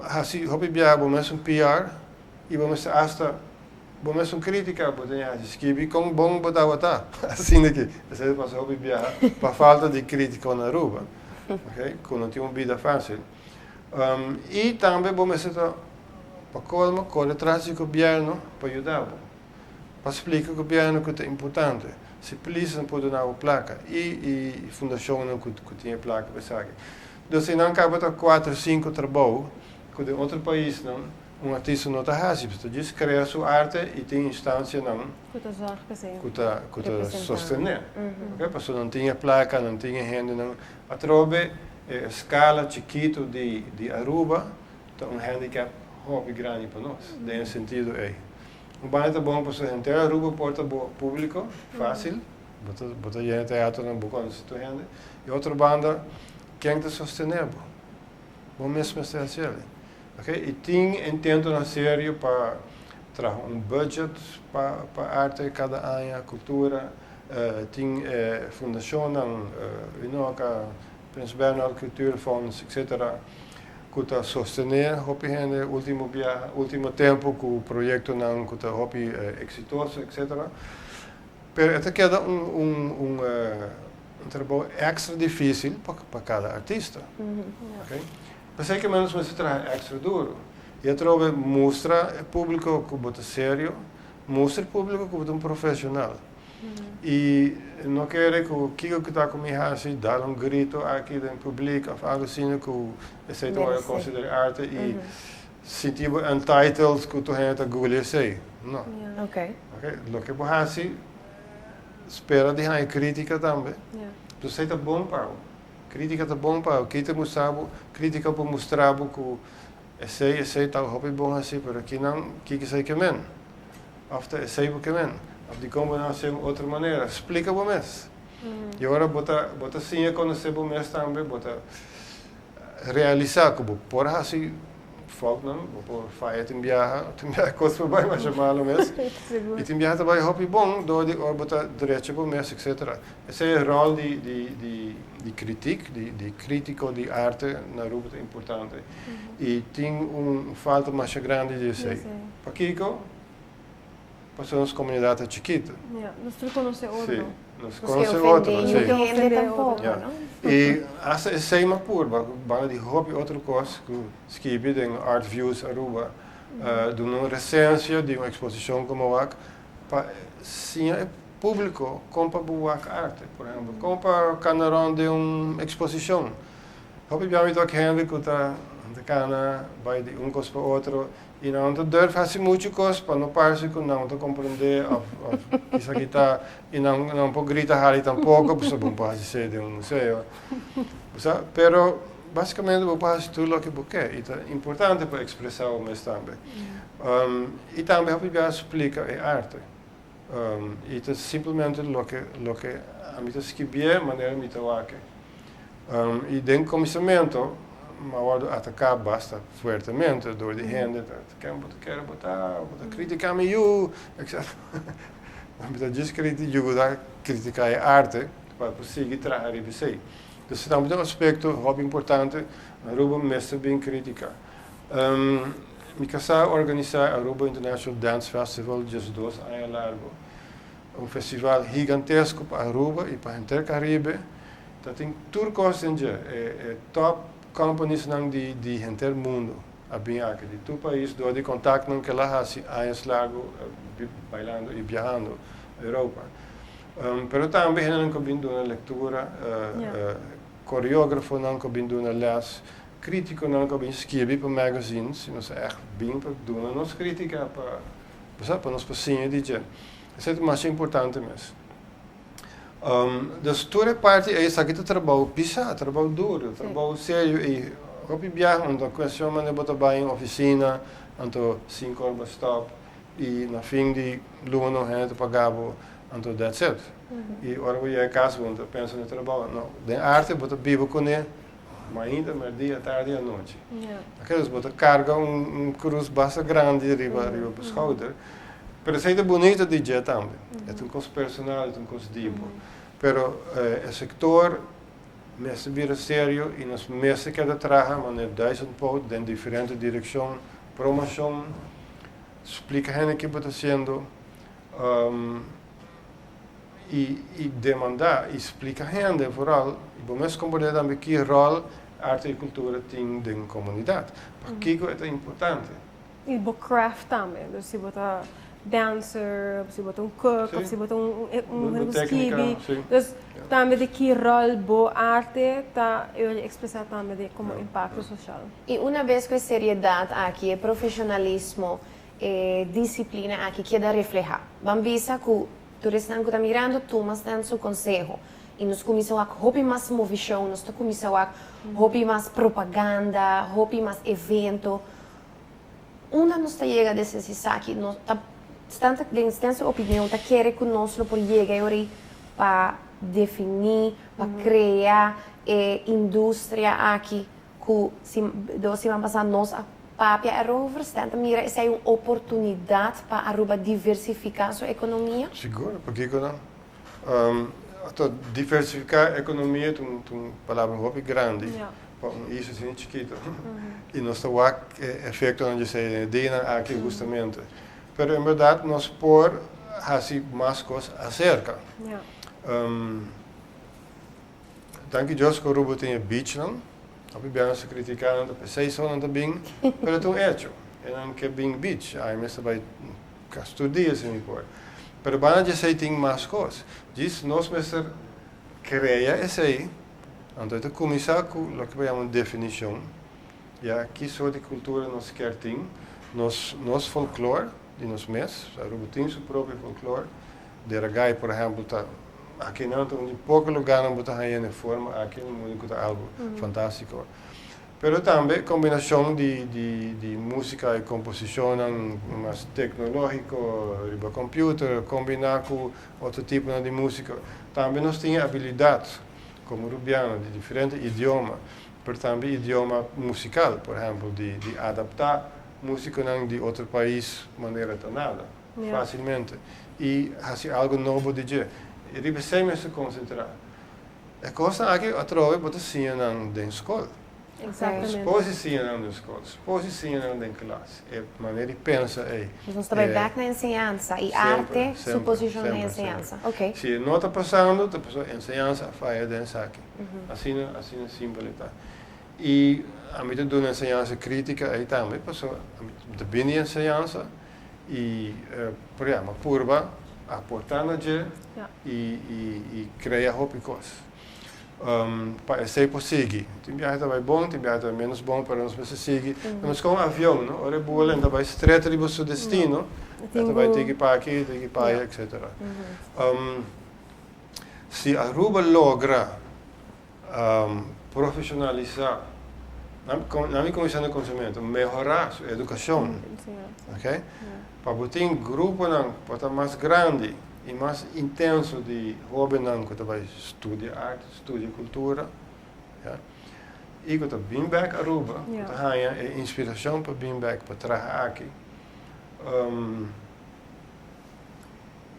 hasi hopi biaha bo mes un PR i bo mester asta bo mes un kritika bo tin hasi skibi kon bon bo tabata. Asina ki esei ta pasa hopi biaha pa falta di kritiko na Aruba, ok, ku no tin un bida fasil. I tambe bo mester ta pa kolmo kore tras di gobièrnu pa yuda bo. Pa splika gobièrnu ku ta importante. Si polis no por duna bo plaka i i fundashonnan ku ku tin e plaka pa esaki. Dus einan kaba ta kuater sinku trabou ku den otro paisnan un artista no ta hasi. Ta djis krea su arte i tin instansianan Ku ta zòrg pa esei. ku ta ku ta sostené. Oke pasobra nan tin e plaka, nan tin e hendenan. Atrobe e eskala chikitu di di Aruba ta un handicap hopi grandi pa nos den e sentido ei. Un banda ta bon pasobra henter Aruba por ta bo publico facil, bo ta bo ta yena teatronan bo conoce tur hende. E otro banda ken ta sostene bo? Bo mes mester haci el. Ok, y tin intentonan serio pa traha un budget pa pa arte cada aña, cultura, tin e fundacionnan Unoca, Prins Bernhard Cultuurfonds etc. Ku ta sostené hopi hende último biaha, último tempu ku proyektonan ku ta hopi eksitoso etcetera. Pero e ta keda un un un un trabou èkstra difísil pa pa kada artista. Oké. P'esei ke nos mester traha èkstra duru. I atrobe mustra e públiko ku bo ta serio, mustra e públiko ku bo ta un profeshonal. I no kere ku kiko ku ta ku mi hasi, dal un grito aki den publik of algo asina ku esei ta wòrdu konsiderá arte i sinti bo entitled ku tur hende ta guli esei. No. Oke, loke bo hasi, spera di haña kritika tambe. Entonces esei ta bon pa bo. Kritika ta bon pa bo. Kita mustra bo, kritika por mustra bo ku esei, esei ta hopi bon hasi, pero kinan, kiko esei ke men? Of ta esei bo ke men? Of dikon bo no hasié un otro manera? Splika bo mes. I ora bo ta bo ta siña konosé bo mes tambe, bo ta realisá ku bo por hasi foutnan, bo por faya tin biaha, tin biaha kos por bai masha malu mes. I tin biaha ta bai hopi bon dor di ora bo ta drecha bo mes etcetera. Esei e ròl di di di di kritik, di di kritiko di arte na Aruba ta importante. I tin un falta masha grandi di esei. Pakiko? Pasobra nos komunidat ta chikitu. Ja, nos tur konosé otro. Sí, nos konosé otro, sí. Nos ke ofendé hende tampoko, no? I asta esei mi a purba ku banda di hopi otro kos ku skibi den Art Views Aruba, duna un resensia di un eksposishon ku mi a wak pa siña e públiko kon pa bo wak arte. Por ehèmpel, kon pa kana rònt den un eksposishon. Hopi bia mi ta wak hende ku ta kana bai di un kos pa otro. I nan no ta durf hasi muchu kos pa no parse ku nan ta komprendé òf òf kisa ki ta i nan nan por grita hari tampoko pasobra bo no por hasi esei den un museo. Bo sa? Pero basikamente bo por hasi tur loke bo ke i ta importante pa ekspresá bo mes tambe. I tambe hopi bia splika e arte. I ta simplemente loke loke ami ta skibié manera mi ta wak. I den kuminsamentu mi a wòrdu ataká basta fuertemente dor di hende ta ken bo ta kere bo ta, bo ta kritiká mi yu etcetera. Mi ta djis kriti yuda kritiká e arte pa por sigui traha riba esei. Dus tambe ta un aspekto hopi importante, Aruba mester bin kritiká. Mi kasá a organisá Aruba International Dance Festival diesdos aña largo. Un festival higantesko pa Aruba i pa henter Karibe. Ta tin tur kos den dje. E top companiesnan di di henter mundo a bin aki, di tur pais dor di kontaktnan ku el a hasi añas largo bailando i biahando Europa. Pero tambe hendenan ku a bin duna lektura, koreografonan ku a bin duna les. Krítikonan ku a bin skirbi pa magazines, i nos a ègt bin pa duna nos krítika pa, bo sa, pa nos por siña di dje. Esei ta masha importante mes. Dus tur e parti ei, esaki ta trabou pisá, trabou duru, trabou serio i hopi biaha un ta kuestion manera bo ta bai un ofisina, anto sinku ora bo stòp i na fin di luna un hende ta paga bo, anto that's it. I ora bo yega kas bo no ta pensa na trabou. No, den arte bo ta biba kuné. Mainta, merdia, tardi i anochi. Oké, dus bo ta karga un krus basta grandi riba riba bo skouder. Pero esei ta bunito di dje tambe. E ta un kos personal, e ta un kos di bo. Pero e sektor. mester bira serio i nos mester keda traha manera duizendpoot den diferente direkshon, promoshon, splika hende ke bo ta hasiendo i i demandá i splika hende vooral i bo mes komprendé tambe ki ròl arte i kultura tin den komunidat, pakiko e ta importante. I bo craft tambe, dus si bo ta dancer, of si bo ta un cook, of si bo ta un hende ku skibi, dus tambe di ki ròl bo arte ta ekspresá tambe di komo impakto sosial. I una bes ku e seriedat aki, e profeshonalismo, e disiplina aki keda reflehá, ban bisa ku tur esnan ku ta mirando tuma Stan su konseho i nos kuminsá wak hopi mas movishon, nos ta kuminsá wak hopi mas propaganda, hopi mas evento. Unda nos ta yega desde esaki? Nos ta Stan ta den Stan su opinion ta kere ku nos lo por yega e ora ei pa definí, pa krea e industria aki ku dos siman pasá nos a papia erover? Stan ta mira esei un oportunidat pa Aruba diversifiká su ekonomia? Sigur, pakiko no? Anto diversifiká ekonomia ta un palabra hopi grandi pa un isla asina chikito i nos ta wak e efektonan di esei den e dianan aki hustamente. Pero en bèrdat nos por hasi mas kos aserka. Danki Dios ku Aruba tin e beachnan. Hopi bia nos ta kritiká nan ta p'esei so nan ta bin, pero ta un echo. E nan ke bin beach, ai mester bai Kas tur dia si mi por. Pero banda di esei tin mas kos. Djis nos mester krea esei, anto e ta kuminsá ku loke bo yama un definishon, ya, ki sort di kultura nos kier tin, nos nos folklor di nos mes, Aruba tin su propio folklor, Deragai por ehèmpel ta akinan ta un di poko lugánan bo ta haña na e forma aki na mundu ku ta algu fantástiko. Pero tambe kombinashon di di músika i komposishonnan mas teknológiko riba kòmpiuter kombiná ku otro tiponan di músika. Tambe nos tin e abilidat komo rubiano di diferente idioma, pero tambe idioma musikal, por ehèmpel di di adaptá músikonan di otro pais manera ta nada fásilmente i hasi algu nobo di dje. Riba esei mester konsentrá. E kosnan aki atrobe bo ta siña nan den skol. Exactamente. Spos di siña nan den skol, spos di siña nan den klas, e manera di pensa ei. Dus nos ta bai bek na enseñansa i arte su posishon den enseñansa. Ok. Si e no ta pasando, ta pasobra enseñansa a faya den esaki. Asina, asina simpel e ta. I ami ta duna enseñansa krítika ei tambe, pasobra ami ta bini di enseñansa i por ejemplo, purba aportá na dje. I krea hopi kos. Pa esei por sigui. Tin biahe ta bai bon, tin biahe ta bai ménos bon, pero nos mester sigui. Ta meskos un avion, no? Ora e bula, e ta bai stret riba su destino, e ta bai tiki pa aki, tiki pa aya, etcetera. Si Aruba logra profesionalisa, nan mi kuminsá na konsumentu, mehorá su edukashon, ok, pa bo tin gruponan ku ta mas grandi i mas intenso di hóbennan ku ta bai studia arte, studia kultura, ya, i ku ta bin bèk Aruba, ku ta haña e inspirashon pa bin bèk pa traha aki.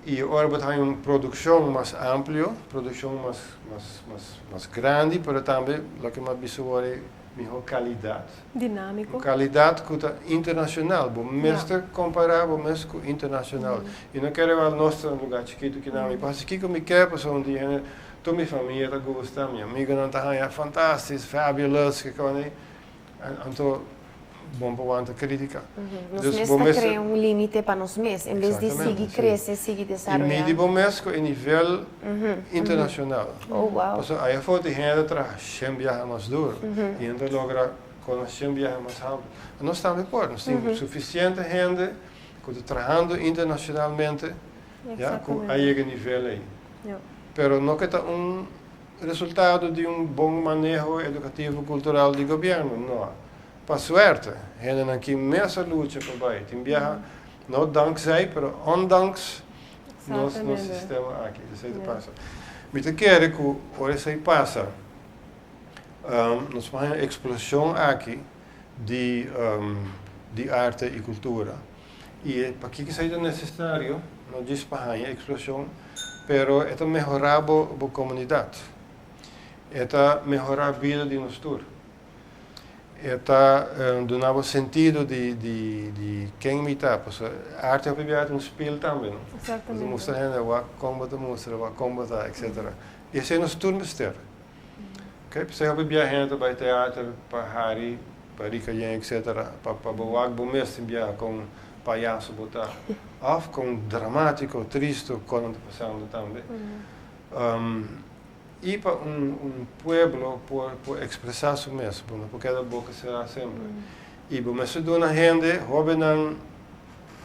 I ora bo ta haña un produkshon mas amplio, produkshon mas mas mas mas grandi, pero tambe loke mi a bisa awor e mihó kalidat. Dinámiko. Un kalidat ku ta internashonal. Bo mester kompará bo mes ku internashonal. I no kere wèl nos ta un lugá chikitu kinan mi por hasi kiko mi ke pasobra un dia hende tur mi famia ta gusta, mi amigonan ta haña fantastis, fabulous, kiko ni. Anto bon pa wanta kritika. Nos mes ta krea un limite pa nos mes en bes di sigui krese, sigui desaroyá. I midi bo mes ku e nivel internashonal. Pasobra aya afó tin hende ta traha shen biaha mas duru i hende ta logra kosnan shen biaha mas haltu. Nos tambe por, nos tin sufisiente hende ku ta trahando internashonalmente ya ku a yega e nivel ei. Pero no ke ta un Resultado di un bon maneho edukativo kultural di gobièrnu? No. Pa suerte, hendenan ki mes a lucha pa bai. Tin biaha, no dankzij, pero ondanks nos nos sistema aki. Esei ta pasa. Mi ta kere ku ora esei pasa, nos por haña un eksploshon aki di di arte i kultura. I pakiko esei ta nesesario? No djis pa haña eksploshon, pero e ta mehorá bo bo komunidat. E ta mehorá bida di nos tur. E ta duna bo sentido di di di ken mi ta, pasobra arte hopi biaha ta un spil tambe, no? Bo ta mustra hende wak kon bo ta mustra, wak kon bo ta, etcetera. I esei nos tur mester. Ok, p'esei hopi biaha hende ta bai teater pa hari, pa rika yen, etcetera, pa pa bo wak bo mes tin biaha kon payaso bo ta, òf kon dramátiko, tristu kon nan ta pasando tambe. I pa un un pueblo por por expresa su mes, bo no por keda boca cera semper. I bo mester duna hende, hobennan,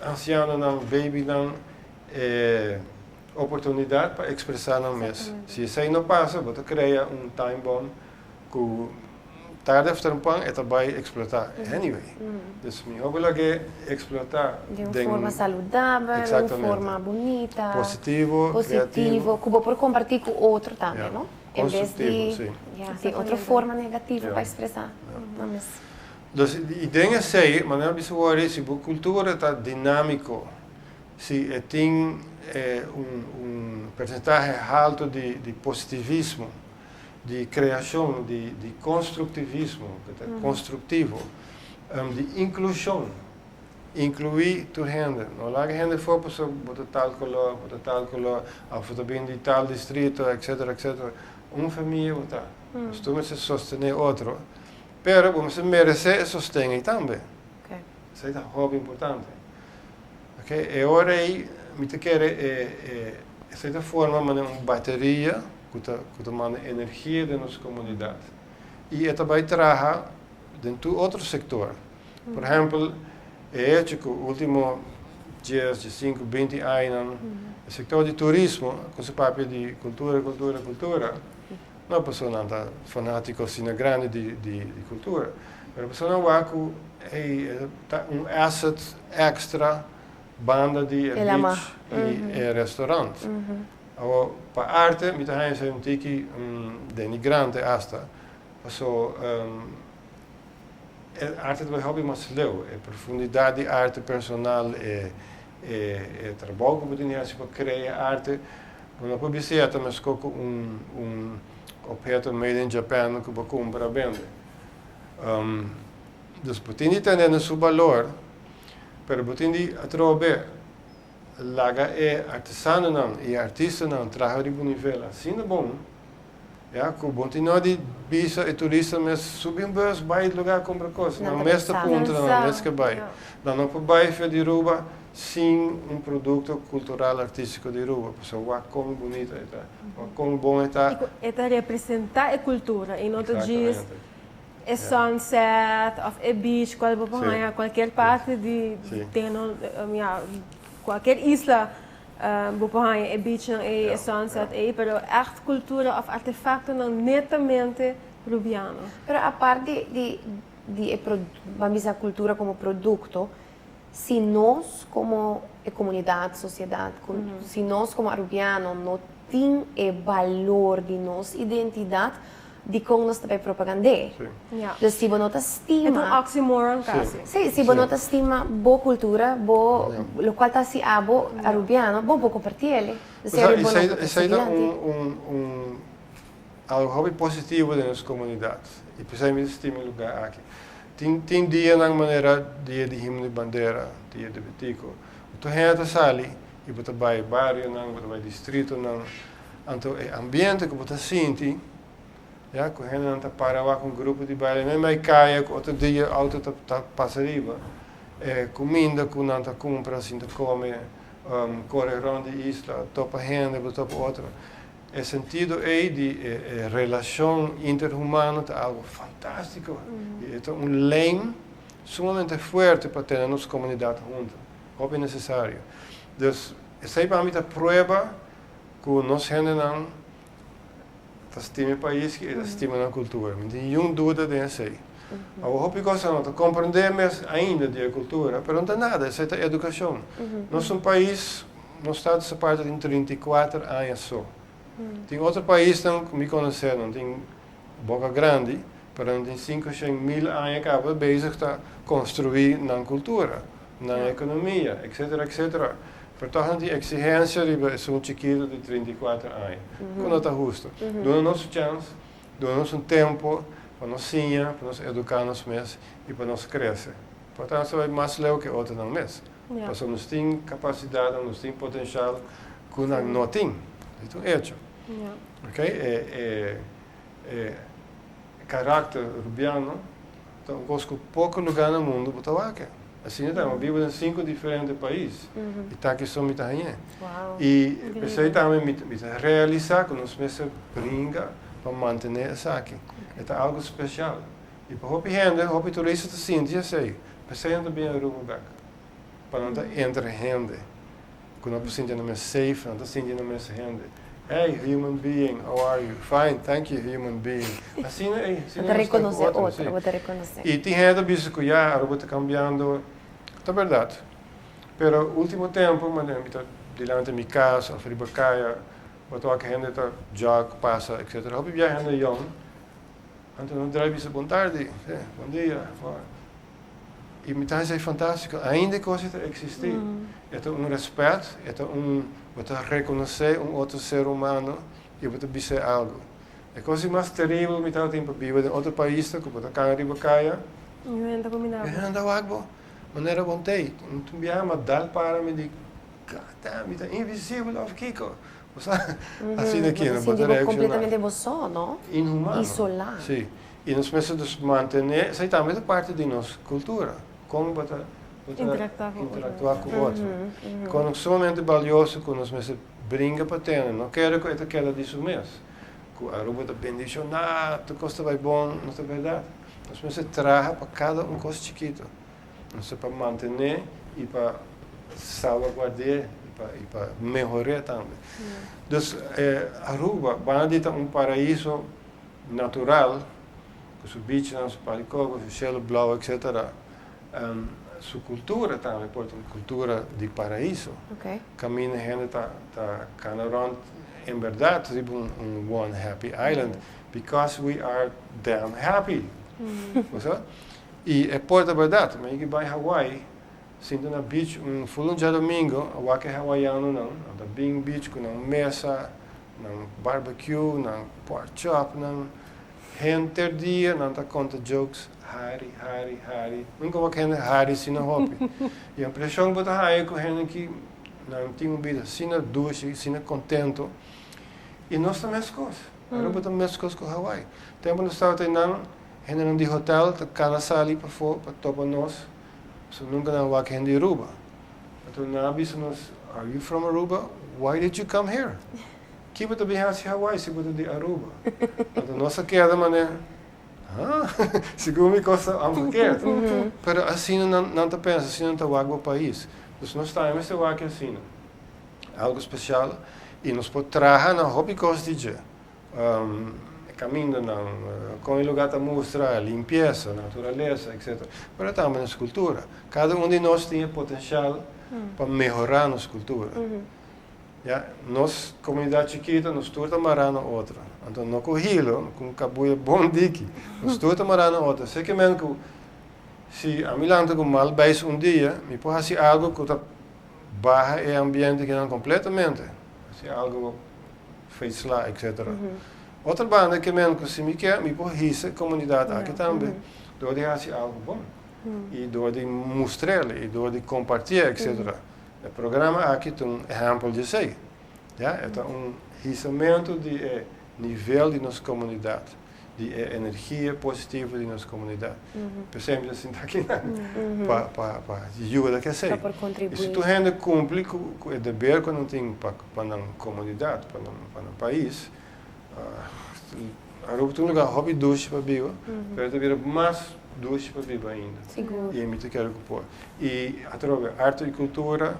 ancianonan, babynan e oportunidad pa expresa nan mes. Si esey no pasa, bo ta crea un time bomb cu tarde of trempan e ta bay explota anyway. Dus mihor bo lag'é explota Den un forma saludabel, un forma bunita, positivo, positivo, cu bo por comparti cu otro tambe, no? En bes di, ya, tin otro forma negativo pa expresa nan mes. Dus, y den esey, manera mi bisa wor, si bo cultura ta dinamico, si e tin un un percentahe halto di di positivismo, di kreashon, di di konstruktivismo, ku ta konstruktivo, di inklushon, inkluí tur hende, no laga hende afó pasobra bo ta tal koló, bo ta tal koló, òf bo ta bini di tal distrito, etsetera, etsetera. Un famia bo ta. Nos tur mester sostené otro, pero bo mester meresé e sosten ei tambe. Esei ta hopi importante. Oke, e ora ei mi ta kere e e esei ta forma manera un bateria ku ta ku ta manda energia den nos komunidat. I e ta bai traha den tur otro sektor. Por ehèmpel, e hecho ku último dies, diesinku, binti añanan e sektor di turismo ku su papia di kultura, kultura, kultura, no pasobra nan ta fanátiko asina grandi di di di kultura, pero pasobra nan wak ku ei e ta un asset èkstra banda di e beach i e restaurant. Awor, pa arte mi ta haña esei un tiki denigrante asta, paso e arte ta bai hopi mas leu, e profundidat di arte personal, e e trabou ku bo tin di hasi pa krea arte, bo no por bisa ya ta meskos ku un un opheto made in Japan ku bo kumpra bende. Dus bo tin di tene na su balor, pero bo tin di atrobe Laga e artesanonan i e artistanan traha riba un nivel asina bon, ya, ku bo tin no di bisa e turista mes subi un bus bai lugar kumpra kos. Nan mes ta puntra, nan mes ke bai. Nan no por bai for di Aruba sin un produkto kultural artístiko di Aruba, pasobra wak kon bunita e ta, wak kon bon e ta. I ku e ta representá e kultura i no ta djis E sunset of e beach cual bo por haña cualkier parti di den ya cualkier isla bo por haña e beachnan ey e sunset ey pero echt cultura of artefactonan netamente Rubiano. Pero apart di di di e ban bisa cultura como producto si nos como e comunidad sociedad si nos como Arubiano no tin e balor di nos identidad Dikon nos ta bai propagand'é? Dus si bo no ta stima. E ta un oxymoron kasi. Sí, si bo no ta stima bo kultura, bo lokual ta hasi abo Arubiano, bo por kompartí el. Esei ta un algu hopi positivo den nos komunidat i p'esei mi ta stima e lugá aki. Tin dianan manera dia di himno di bandera, dia di Betico, ku tur hende ta sali i bo ta bai barionan, bo ta bai distritonan. Anto e ambiente ku bo ta sinti, ya, ku hendenan ta para wak un grupo di baile meimei kaya ku otro dia outo ta ta pasa riba, e kuminda ku nan ta kumpra sinta kome, kore rònt di isla, topa hende, bo topa otro. E sentido ei di e e relashon interhumano ta algu fantástiko i e ta un lijm sumamente fuerte pa tene nos komunidat huntu, hopi nesesario. Dus esei pa mi ta prueba Ku nos hendenan ta stima e pais i ta stima nan kultura. Mi tin niun duda den esei. Awor hopi kos nan no ta komprendé mes ainda di e kultura, pero no ta nada, esei ta edukashon. Nos un pais, nos status aparte tin 34 aña so. Tin otro paisnan ku mi konosé, nan tin boka grandi, pero nan tin 500,000 aña kaba bezig ta konstruí nan kultura. Nan ekonomia, etcetera, etcetera. Pero tòg nan tin eksigensia riba esun chikito di 34 aña, ku no ta hustu. Duna nos su chans. Duna nos un tempo pa nos siña, pa nos educa nos mes y pa nos crece. Por tanto, nos ta bay mas leu cu e otronan mes. Pasobra nos tin capacidadnan, nos tin potencial cu nan no tin. Esey ta un hecho. Ok, e e karakter Rubiano ta un kos ku poko lugá na mundu bo ta wak. Asina ta, mi biba den sinku diferente pais i ta ki so mi ta hañ'é. I p'esei tambe mi ta realisá ku nos mester bringa pa mantené esaki. E ta algu spesial. I pa hopi hende, hopi turista ta sinti esei. P'esei nan ta bini Aruba bèk, pa nan ta entre hende. Ku nan por sinti nan mes safe, nan ta sinti nan mes hende. Hey, human being, how are you? Fine, thank you, human being. Asina ei, asina Bo ta nos ta ku rekonosé otro, otro, sí. bo ta rekonosé. I tin hende ta bisa ku ya, Aruba ta kambiando. Ta bèrdat. Pero último tempu, manera mi ta dilanti mi kas òf riba kaya, bo ta wak hende ta jog, pasa, etcetera. Hopi bia hende yòn, anto nan drai bisa bon tardi, sí, bon dia. I mi ta hasi fantástiko. Ainda e kos ei ta eksistí. E ta un rèspèt, e ta un, bo ta rekonosé un otro ser humano i bo ta bis'é algu. E kos di mas teribel mi tabatin pa biba den otro pais ta ku bo ta kana riba kaya, I un hende ta kuminá bo. I un hende ta wak bo manera bon t'ei. Un biaha mi a dal para mi di, God damn, mi ta invisibel òf kiko? Bo sa, asina aki Bo ta bo ta sinti bo reakshoná. kompletamente bo so, no? Inhumano. Isolá. Sí. I nos mester dus mantené, esei tambe ta parti di nos kultura, kon bo ta bo ta Interaktuá ku otro. interaktuá ku otro. Kon sumamente balioso ku nos mester bringa pa tene, no kere ku e ta keda di su mes, ku Aruba ta bendishoná, tur kos ta bai bon, no ta bèrdat. Nos mester traha pa kada un kos chikito, nos ta pa mantené i pa salvaguardi'é i pa i pa mehor'é tambe. Dus Aruba, banda di ta un paraiso natural, ku su bichnan, su pal di koko, su shelu blou, etcetera, su kultura tambe por ta un kultura di paraiso. Kaminda hende ta ta kana rònt en bèrdat riba un one happy island because we are damn happy. Bo sa? I e por ta bèrdat. Mi a yega bai Hawaii, sinta na beach un ful un djadomingo, a wak e hawaianonan, nan ta bin beach ku nan mesa, Nan barbecue, nan pork chop, nan henter dia nan ta konta jokes, hari, hari, hari. Nunka wak hende hari asina hopi. E impreshon ku bo ta haña ku hende ki nan tin un bida asina dushi, asina kontento. I nos ta meskos. Aruba ta meskos ku Hawaii. Tempu nos tabata einan, hendenan di hotel ta kana sali pafó pa topa nos, pasobra nunka nan a wak hende di Aruba. Anto nan a bisa nos, Are you from Aruba? Why did you come here? Ki bo ta bin hasi Hawaii si bo ta di Aruba? Anto nos a keda manera, Huh? Segun mi kos ta omgekeerd. Pero asina nan nan ta pensa, asina nan ta wak bo pais. Dus nos tambe mester wak asina. Algo spesial i nos por traha na hopi kos di dje. E kamindanan, kon e lugá ta mustra, limpiesa, naturalesa, etc. Pero tambe nos kultura. Kada un di nos tin e potensial pa mehorá nos kultura. Ya, nos komunidat chikito, nos tur ta mará na otro. Anto no ku hilo, ku un kabuya bon diki. Nos tur ta mará na otro. Esei ke men ku si ami lanta ku mal beis un dia, mi por hasi algu ku ta baha e ambiente kinan kompletamente. Hasi algu feitsla, etc. Otro banda ke men ku si mi ke, mi por hisa e komunidat aki tambe dor di hasi algu bon i dor di mustr'el i dor di kompartié, etc. E programa aki ta un ehèmpel di esei. Ya, e ta un hisamentu di e nivel di nos komunidat, di e energia positivo di nos komunidat. P'esei mi ta sinta akinan pa pa pa yuda ku esei. Pa por kontribuí. I si tur hende kumpli ku ku e deber ku nan tin pa pa nan komunidat, pa nan pa nan pais, Aruba ta un lugar hopi dushi pa biba, pero ta bira mas dushi pa biba ainda. Sigur. I mi ta kere ku por. I atrobe, arte i kultura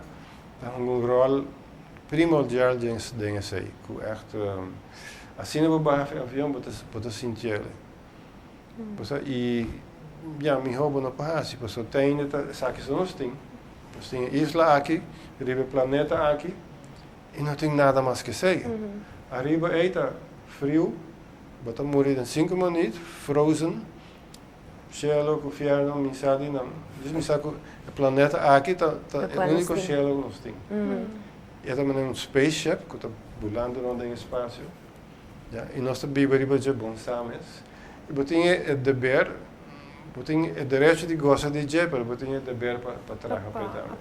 ta hunga un ròl primordial den den esei, ku ègt asina bo baha for e avion bo ta bo ta sinti el. Bo sa i ya mihó bo no por hasi pasobra te ainda ta esaki so nos tin. Nos tin e isla aki riba e planeta aki i no tin nada mas ke esei. Ariba ei ta friu, bo ta muri den sinku minüt, frozen. Cielo ku fierno mi sa di nan. Djis mi sa ku e planeta aki ta ta e úniko cielo ku nos tin. E ta manera un spaceship ku ta bulando rond den espacio. Ya, i nos ta biba riba dje bon sa mes. I bo tin e deber, bo tin e derecho di gosa di dje, pero bo tin e deber pa pa traha p'e tambe.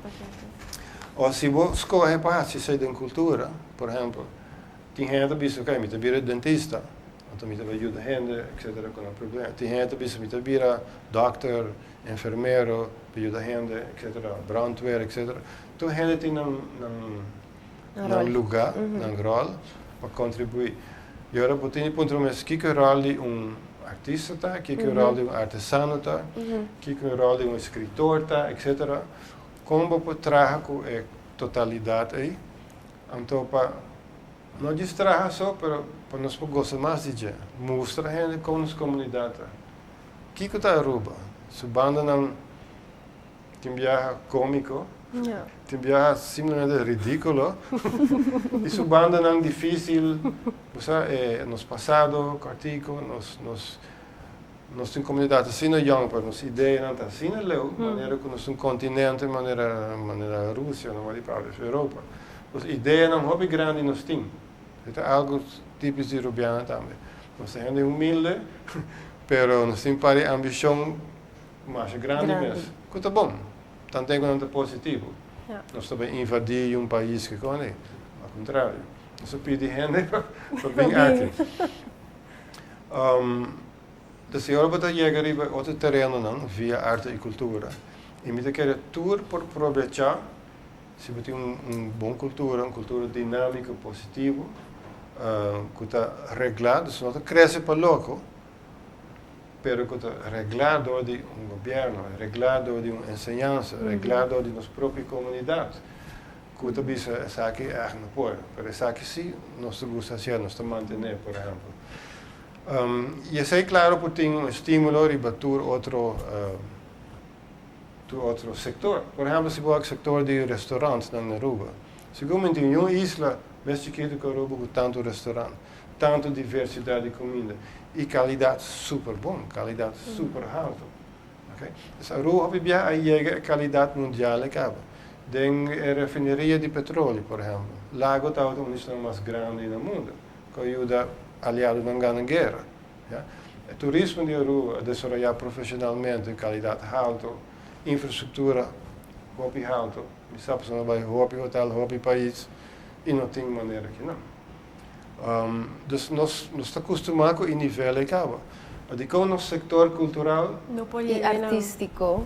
O si bo skohe pa hasi esei den kultura, por ehempel, tin hende ta bisa, ok, mi ta bira dentista, anto mi ta bai yuda hende, etcetera, ku nan problema. Tin hende ta bisa, mi ta bira dòkter, enfermero, pa yuda hende, etcetera, brandweer, etcetera. Tur hende tin nan nan nan lugá, nan ròl pa kontribuí. I ora bo tin di puntra bo mes kiko e ròl di un artista ta, kiko e ròl di un artesano ta, kiko e ròl di un eskritor ta, etcetera. Kon bo por traha ku e totalidat ei? Anto pa no djis traha so, pero pa nos por gosa mas di dje. Mustra hende kon nos komunidat ta. Kiko ta Aruba? Su bandanan Tin biaha cómico, tin biaha simplemente ridículo y su bandanan difícil, bo sa, e nos pasado cortico, nos, nos, nos tin comunidad asina yong, pero nos ideanan ta asina leu, manera cu nos ta un continente manera, manera Rusia, no di papia, of Europa. Nos ideanan hopi grandi nos tin. E ta algo típico di Rubiano tambe. Nos ta hende humilde, pero nos tin par di ambicion Masha grandi mes. Ku ta bon. Tanten ku nan ta positivo. Nos ta bai invadí un pais ke kon ei. Al kontrario. Nos ta pidi hende pa bin aki. Dus e ora bo ta yega riba e otro terenonan via arte i kultura. I mi ta kere tur por probechá si bo tin un bon kultura, un kultura dinámiko, positivo, ku ta reglá, dus no ta krese pa loko. pero ku ta reglá dor di un gobièrnu, reglá dor di un enseñansa, reglá dor di nos propio komunidat, ku ta bisa esaki ègt no por, pero esaki sí nos ta gusta hasié, nos ta mantené, por ehèmpel. I esei klaro por tin un estímulo riba tur otro tur otro sektor. Por ehèmpel si bo wak sektor di restorantnan na Aruba, sigur mi tin un isla mes chikitu ku Aruba ku tantu restorant. Tantu diversidat di kuminda i kalidat super bon, kalidat super haltu. Ok, dus Aruba hopi biaha a yega e kalidat mundial e kaba. Den e refineria di petroli, por ehempel, Lago tabata un di esnan mas grandi na mundu, ku a yuda aliadonan gana guera. Ya. E turismo di Aruba a desaroyá profeshonalmente, kalidat haltu, infrastruktura hopi haltu. Mi sa pasobra mi a bai hopi hotel, hopi pais i no tin manera kinan. Dus nos nos ta kustumá ku e nivel ei kaba. Pa dikon nos sektor kultural. No por I yega na. artístiko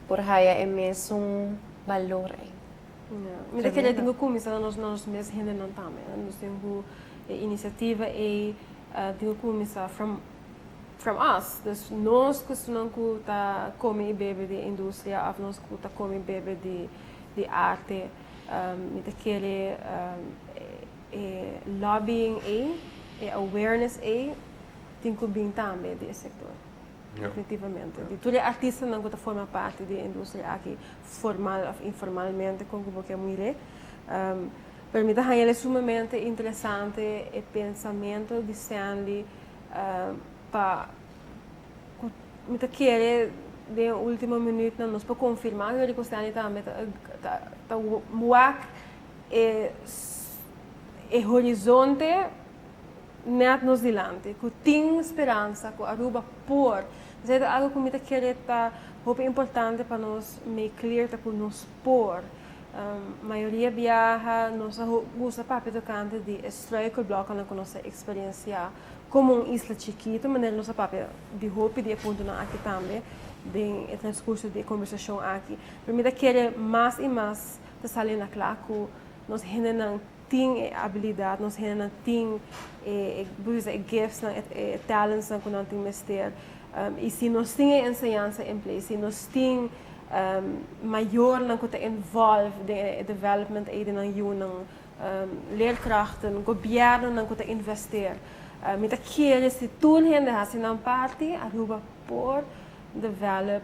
por haya e mesun balor ei. Ja. Mi ta kere tin ku kuminsá na nos nos mes hendenan tambe. Nos tin ku e inisiativa ei tin ku kuminsá from from us. Dus nos ku esunnan ku ta kome i bebe di e industria òf nos ku ta kome i bebe di di arte. Mi ta kere e lobbying ei, e awareness ei tin ku bin tambe di e sektor. Definitivamente. Di tur e artistanan ku ta forma parti di e industria aki, formal òf informalmente, kon ku bo ke mir'é. Pero mi ta haña el sumamente interesante e pensamentu di Stanley pa ku mi ta kere den e ultimo minuutnan nos por konfirmá ku Rico Stanley tambe ta ta wak e e horizonte nèt nos dilanti, ku tin speransa ku Aruba por. Esei ta algu ku mi ta kere ta hopi importante pa nos make clear ta ku nos por. Mayoria biaha nos a gusta papia tokante di e struikelbloknan ku nos ta eksperensiá Komo un isla chikitu, manera nos a papia di hopi di e puntonan aki tambe den e transkurso di e kombersashon aki, pero mi ta kere mas i mas ta sali na kla ku nos hendenan tin e abilidat, nos hendenan tin e, bo bisa, e giftsnan, e talentsnan ku nan tin mester. I si nos tin e enseñansa in place, si nos tin mayornan ku ta involve den e development ei di nan yunan, leerkrachten, gobiernonan ku ta investeer. Mi ta kere si tur hende hasi nan parti, Aruba por develop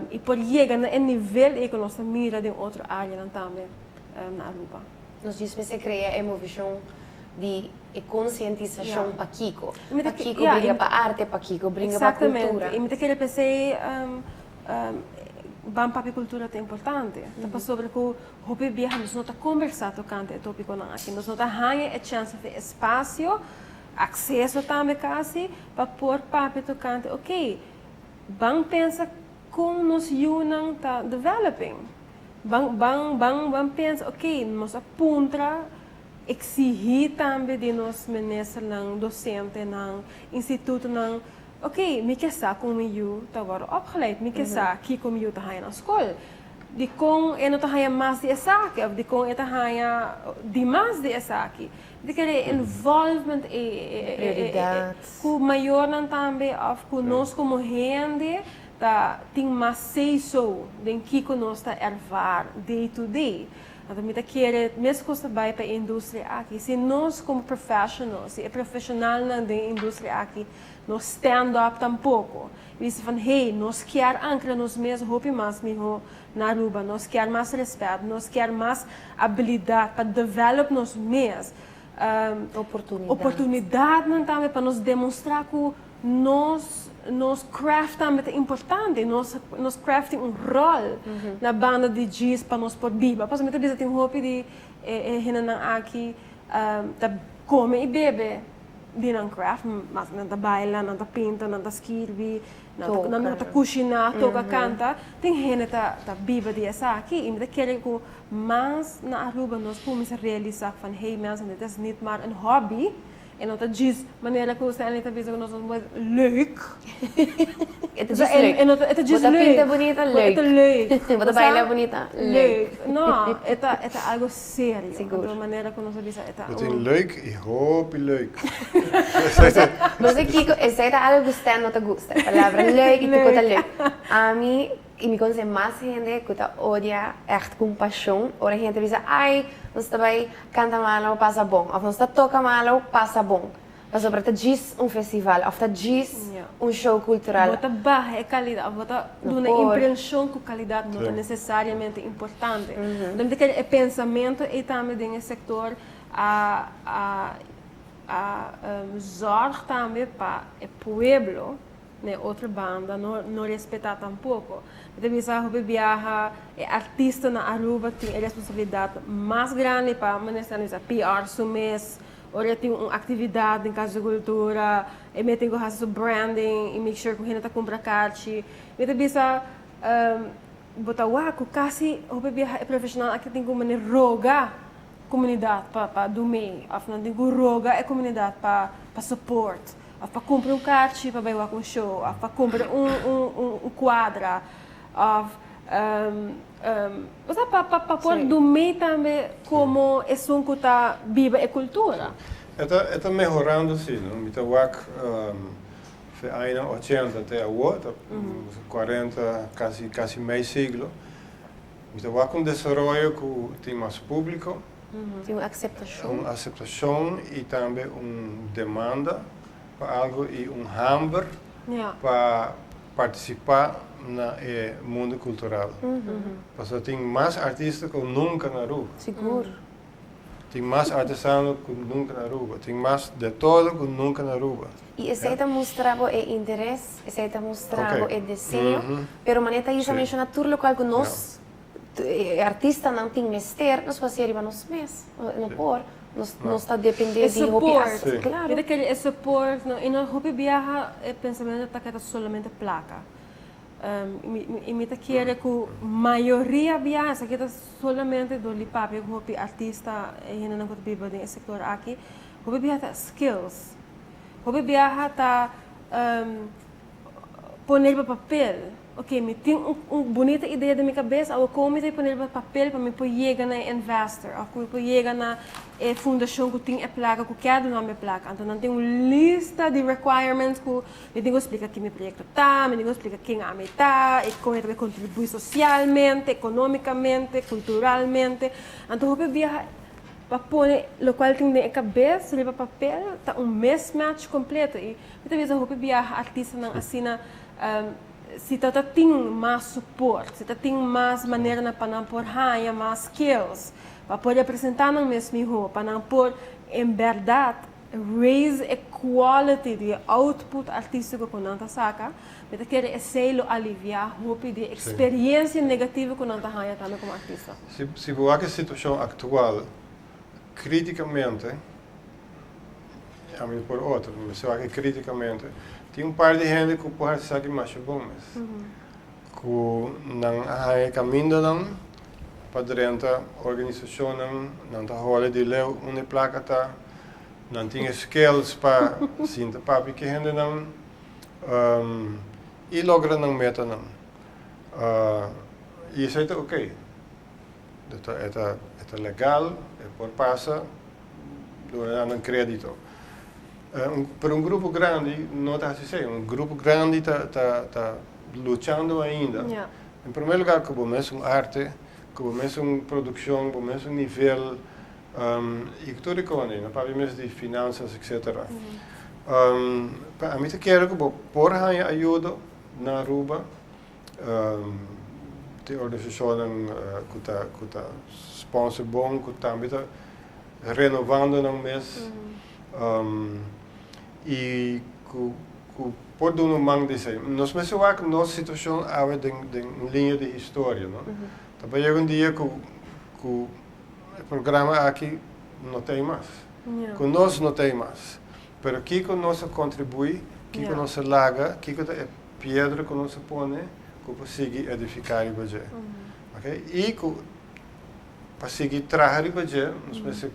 i por yega na e nivel ei ku nos ta mira den otro areanan tambe na Aruba. Nos djis mester krea e movishon di e konsientisashon pakiko. Pakiko bringa pa arte, pakiko bringa pa kultura. Exactamente. I mi ta kere p'esei ban papia kultura ta importante. Ta pasobra ku Hopi biaha nos no ta kombersá tokante e tópikonan aki. Nos no ta haña e chèns òf e espasio. akseso tambe kasi pa por papia tokante ok ban pensa kon nos yunan ta developing ban ban ban ban pensa ok nos a puntra eksihí tambe di nos ministernan dosentenan institutonan ok mi ke sa kon mi yu ta wòrdu opgeleid mi ke sa kiko mi yu ta haña na skol dikon e no ta haña mas di esaki òf dikon e ta haña dimas di esaki. Mi ta kere e involvement ei ku mayornan tambe òf ku nos komo hende ta tin mas say so den kiko nos ta ervaar day to day. Anto mi ta kere meskos ta bai pa e industria aki. Si nos komo professionals, si e profeshonalnan den e industria aki no stand up tampoko i bisa van hey nos kier ankra nos mes hopi mas miho na Aruba, nos kier mas respet, nos kier mas abilidad pa develop nos mes, oportunidadnan tambe pa nos demostra cu nos nos craft tambe ta importante, nos nos craft tin un rol na banda di djis pa nos por biba. Pasobra mi ta bisa tin hopi di e hendenan aki ta come y bebe di nan craft, mas nan ta baila, nan ta pinta, nan ta skirbi, nan ta kushiná, toka, kanta. Tin hende ta biba di esaki i mi ta kere ku mas na Aruba nos kuminsá realisá van hey mensen dit is niet maar een hobby e no ta djis manera ku Stanley ta bisa ku nos ta leuk. E ta djis leuk. E ta djis leuk. Bo ta pinta bunita, leuk. E ta leuk. Bo ta baila bunita, leuk. No, e ta algo serio. Sigur. Anto manera ku nos a bisa e ta Bo un. tin leuk i hopi leuk. Bo sa kiko, esei ta algo ku Stan no ta gusta, e palabra leuk i tur ku ta leuk. Ami i mi konosé mas hende ku ta odia ègt ku un pashon ora hende ta bisa ai nos ta bai kanta malo pasa bon òf nos ta toka malo pasa bon. Pasobra ta djis un festival òf ta djis un show kultural. Bo ta baha e kalidat òf bo ta duna e imprenshon ku kalidat no ta nesesariamente importante. Anto mi ta kere e pensamentu ei tambe den e sektor a a a zòrg tambe pa e pueblo na e otro banda no no respetá tampoko. Mi ta bisa hopi biaha e artista na Aruba tin e responsabilidat mas grandi pa manera esnan bisa PR su mes. Ora e tin un actividad den Casa di Cultura, e mey tin cu haci su branding y make sure cu hende ta cumpra carchi. Mi ta bisa, bo ta wak cu casi hopi biaha e profesional aki tin cu manera roga comunidad pa pa do mey of nan tin cu roga e comunidad pa pa support of pa cumpra un carchi pa bay wak un show of pa cumpra un un un cuadra of Osea, pa pa por dumí tambe komo esun ku ta biba e kultura. E ta e ta mehorando si, no? Mi ta wak fe añanan ochenta te awor, ta kuarenta, kasi kasi mei siglo. Mi ta wak un desaroyo ku tin mas públiko. Tin un akseptashon. Un akseptashon i tambe un demanda pa algu i un hamber pa partisipá na e mundu kultural. Pasobra tin mas artista ku nunka na Aruba. Sigur. Tin mas artesano ku nunka na Aruba. Tin mas de todo ku nunka na Aruba. I esei ta mustra bo e interes, esei ta mustra bo e deseo. Pero manera Thaisa menshoná tur lokual ku nos e artistanan tin mester, nos por hasié riba nos mes. No por. Nos nos ta dependé E di hopi support. as, claro. Mi ta kere e support no, i no hopi biaha e pensamentu ta keda solamente plaka. Mi i mi ta kere ku mayoria biaha esaki ta solamente dor di papia ku hopi artista e hendenan ku ta biba den e sektor aki, hopi biaha ta skills. Hopi biaha ta pone riba papel. Ok, mi tin un un bunita idea den mi kabes, awor kon mi ta pone riba papel pa mi por yega na e investor òf ku mi por yega na e fundashon ku tin e plaka ku kier duna mi e plaka. Anto nan tin un lista di requirements ku mi tin ku splika ki mi proyekto ta, mi tin ku splika ken ami ta i kon e ta bai kontribuí sosialmente, ekonomikamente, kulturalmente. Anto hopi biaha pa pone lokual tin den e kabes riba papel ta un mismatch kompleto i mi ta bisa hopi biaha artistanan asina Si ta ta tin mas support, si ta tin mas maneranan pa nan por haña mas skills, pa por representá nan mes mihó, pa nan por en bèrdat raise e quality di e output artístiko ku nan ta saka, mi ta kere esei lo aliviá hopi di e eksperiencia negativo ku nan ta haña tambe komo artista. Si bo wak e situashon aktual, kritikamente. Ami por otro, mi mester wak kritikamente. Tin un par di hende ku por hasi esaki masha bon mes. Ku nan a haña e kamindanan pa drenta organisashonnan, nan ta hole di leu unda e plaka ta, nan tin e skills pa sinta papia ku e hendenan i logra nan metanan. I esei ta oké. E ta e ta legal, e por pasa, duna nan kredito. Pero un grupo grandi no ta hasi esei. Un grupo grandi ta ta ta luchando ainda. En primer lugar ku bo mesun arte, ku bo mesun produkshon, bo mesun nivel i ku tur e kos ei. No papia mes di finansas etcetera. Pa ami ta kere ku bo por haña ayudo na Aruba. Tin organisashonnan ku ta ku ta sponsor bon ku tambe ta renovando nan mes i ku ku por duna un man di esei. Nos mester wak nos situashon awe den den un liña di historia no. Ta bai yega un dia ku ku e programa aki no ta ei mas, ku nos no ta ei mas. Pero kiko nos a kontribuí, kiko nos a laga, kiko ta e piedra ku nos a pone ku por sigui edifiká riba dje. Oke? I ku pa sigui traha riba dje nos mester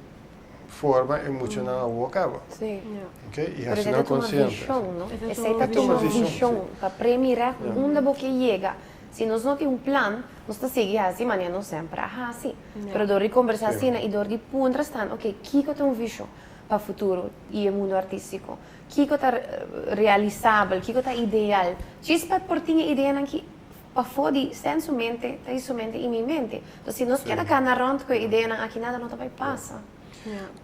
forma e muchanan awor kaba. Sí. Oke? I hasi nan konsiente. Pero esei ta tuma vishon, no? Esei ta tuma vishon pa premirá unda bo ke yega. Si nos no tin un plan, nos ta sigui hasi manera nos semper a hasi. Pero dor di kombersá asina i dor di puntra stan, oke, kiko ta un vishon pa futuro di e mundu artístiko? Kiko ta realisabel, kiko ta ideal. Djis pa por tin e ideanan ki pafó di Stan su mente ta di su mente i mi mente. Entonces si nos keda kana rònt ku e ideanan aki nada no ta bai pasa.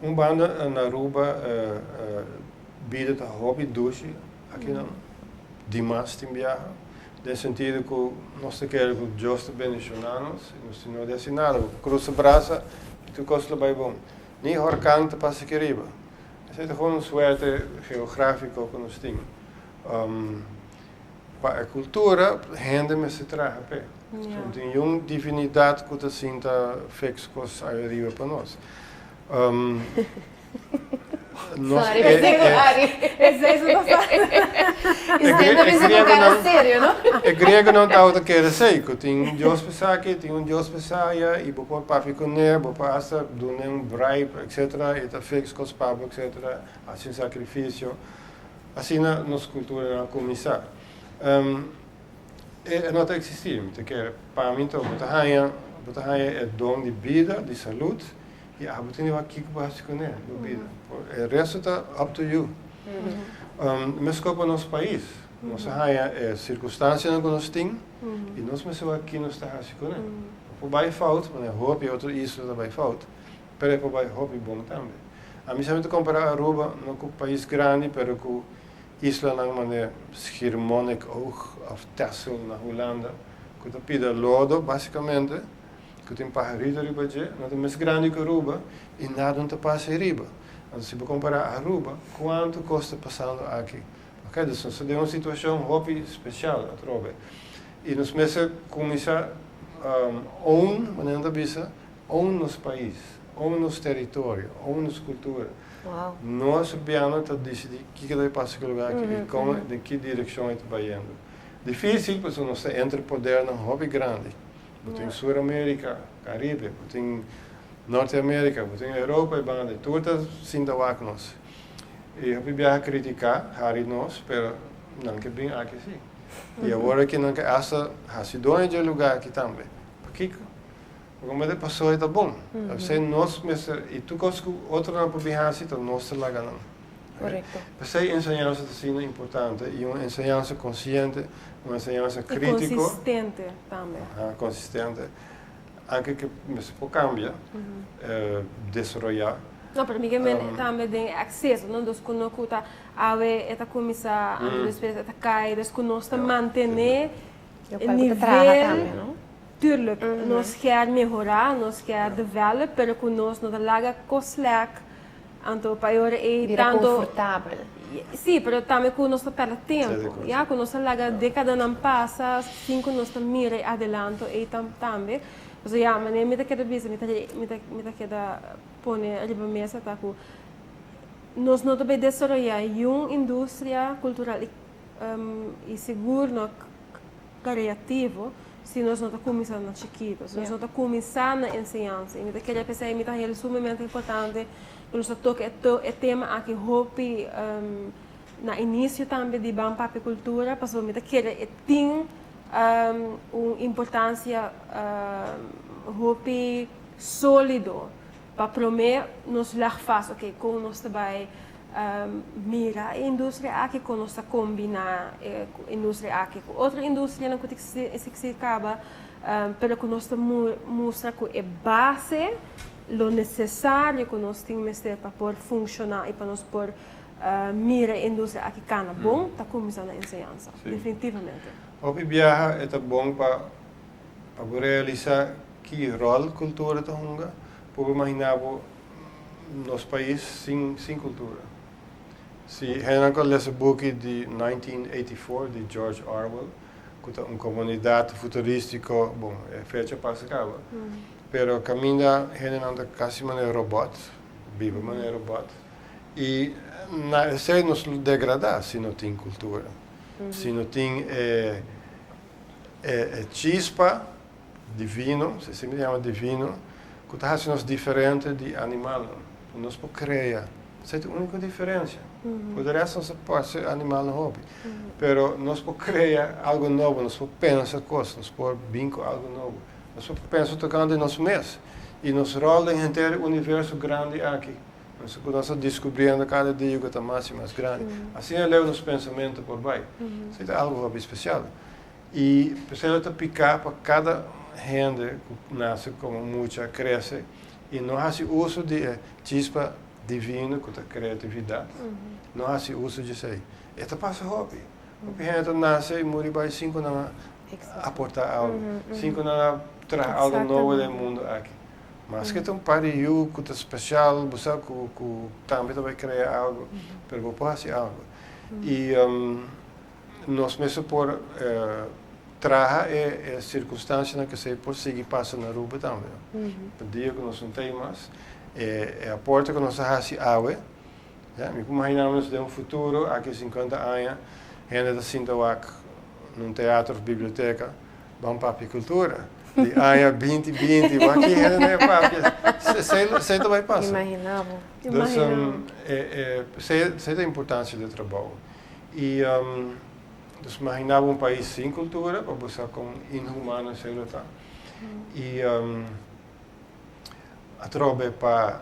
Un banda na Aruba bida ta hopi dushi akinan, dimas tin biaha, den sentido ku nos ta kere ku Dios ta bendishona nos i nos tin no di hasi nada, bo krusa brasa i tur kos lo bai bon. Ni horkan ta pasa aki riba. Esei ta gewoon un suerte geográfiko ku nos tin. Pa e kultura, hende mester traha p'e. No tin niun divinidat ku ta sinta fix kos ai riba pa nos. Nos Sorry, e, e, sorry. Esei su ta sa. E Esei ta bisa ku kara serio, no? E griegonan tabata kere esei, ku tin un dios p'esaki, tin un dios p'esaya, i bo por papia kuné, bo por asta dun'é un bribe, etcetera, i ta fix kos pa bo, etcetera, hasi un sakrifisio. Asina nos kulturanan a kuminsá. E no ta eksistí, mi ta kere. Pa mi anto, bo ta haña, bo ta haña e don di bida, di salud, I abo tin di wak kiko bo hasi kuné, bo bida. E resto ta up to you. Meskos pa nos pais. Nos a haña e sirkunstansianan ku nos tin i nos mester wak ki nos ta hasi kuné. No por bai fout, manera hopi otro isla ta bai fout, pero e por bai hopi bon tambe. Ami semper ta kompará Aruba no ku pais grandi pero ku islanan manera Schiermonnikoog òf Texel na Hulanda ku ta pida lodo basikamente. Ku tin paharito riba dje, no ta mes grandi ku Aruba i nada no ta pasa ariba. Anto si bo kompará Aruba, kuantu kos ta pasando aki? Oke, dus nos ta den un situashon hopi spesial atrobe. I nos mester kuminsá own, manera nan ta bisa, own nos pais, own nos teritorio, own nos kultura. Nos rubiano ta disidí kiko ta pasa ku e lugar aki i kon, den ki direkshon e ta bayendo. Difísil pasobra nos ta entre podernan hopi grandi. Bo tin Sur Amerika, Karibe, bo tin Norte Amerika, bo tin Europa e banda, tur ta sinta wak nos. I hopi biaha kritiká, hari nos, pero nan ke bin aki si. I awor aki nan ke asta hasi doño dje lugá aki tambe. Pakiko? Pasobra e pasó e ta bon. P'esei nos mester, i tur kos ku otronan por bin hasi ta nos ta laga nan. Korekto. P'esei enseñansa ta asina importante i un enseñansa konsiente, un enseñansa krítiko. I konsistente tambe. Aha, konsistente. Anke ke mester por kambia, desaroyá. No, pero mi ke men tambe den e akseso, no? Dus ku no ku ta awe e ta kuminsá, anto despues e ta kai, dus ku nos ta mantené e nivel. Tuurlijk, nos kier mehorá, nos kier develop, pero ku nos no ta laga kos lèk. Anto pa e ora ei Bira tanto konfortabel. Sí, pero tambe ku nos ta pèrdè tempu, Sí, ya, ku nos ta laga dékadanan pasa sin ku nos ta mira e adelanto ei tambe. Pasobra ya, manera mi ta keda bisa, mi ta mi ta mi ta keda pone riba mesa ta ku. Nos no ta bay desaroya yun industria cultural y sigur no creativo si nos no ta cuminsa na chikito, si nos no ta cuminsa na enseñansa. Y mi ta kere p'esey mi ta hel sumamente importante cu nos ta toca e tema aki hopi na inicio tambe di Ban Papia Cultura pasobra mi ta kere e tin un importancia hopi solido Pa promé nos lag vast, oke, kon nos ta bai mira e industria aki, kon nos ta kombiná e industria aki ku otro industrianan ku ta eksistí kaba, pero ku nos ta mustra ku e base, lo nesesario ku nos tin mester pa por funshoná i pa nos por mira e industria aki kana bon, ta kuminsá na enseñansa, definitivamente. Hopi biaha e ta bon pa Pa bo realisá ki ròl kultura ta hunga, por bo imaginá bo nos pais sin sin kultura. Si hendenan ku a lesa buki di 1984 di George Orwell, ku ta un komunidat futurístiko, bon, e fecha pasa kaba, pero kaminda hendenan ta kasi manera robòt, biba manera robòt, i na esei nos lo degradá si no tin kultura, si no tin e E chispa divino, si asina mi ta yama divino, ku ta hasi nos diferente di animalnan. Nos por krea. Esei ta e úniko diferensia. Por de resto nos ta parse animalnan hopi. Pero nos por krea algu nobo, nos por pensa kos, nos por bin ku algu nobo. Nos por pensa tokante nos mes i nos ròl den henter e universo grandi aki. Nos ku nos ta diskubriendo kada dia ku ta mas i mas grandi. Asina leu nos pensamentu por bai. Esei ta algu hopi spesial. I p'esei lo ta piká pa kada hende ku nase komo mucha krese i no hasi uso di e chispa divino ku ta kreatividat. No hasi uso di esei. E ta pasa hopi. Hopi hende ta nase i muri bai sin ku nan a aportá algu, sin ku nan a traha algu nobo den e mundu aki. Maske ta un par di yu ku ta spesial, bo sa ku ku tambe ta bai krea algu, pero bo por hasi algu. I nos mester por traha e e sirkunstansianan ku esei por sigui pasa na Aruba tambe. Pa dia ku nos no ta ei mas, e e aporte ku nos a hasi awe, ya, mi por imaginá nos den un futuro, aki sinkuenta aña, hende ta sinta wak na un teatro òf biblioteka, Ban papia cultura. Di aña 20 20, wak ki hende na e papia. Esei, esei ta bai pasa. Imagina bo. Dus, um, e, e, esei, esei ta importancia di e trabou. I, um, dus imagina bo un pais sin cultura, pa bo sa kon inhumano esei lo ta. I, um, atrobe pa,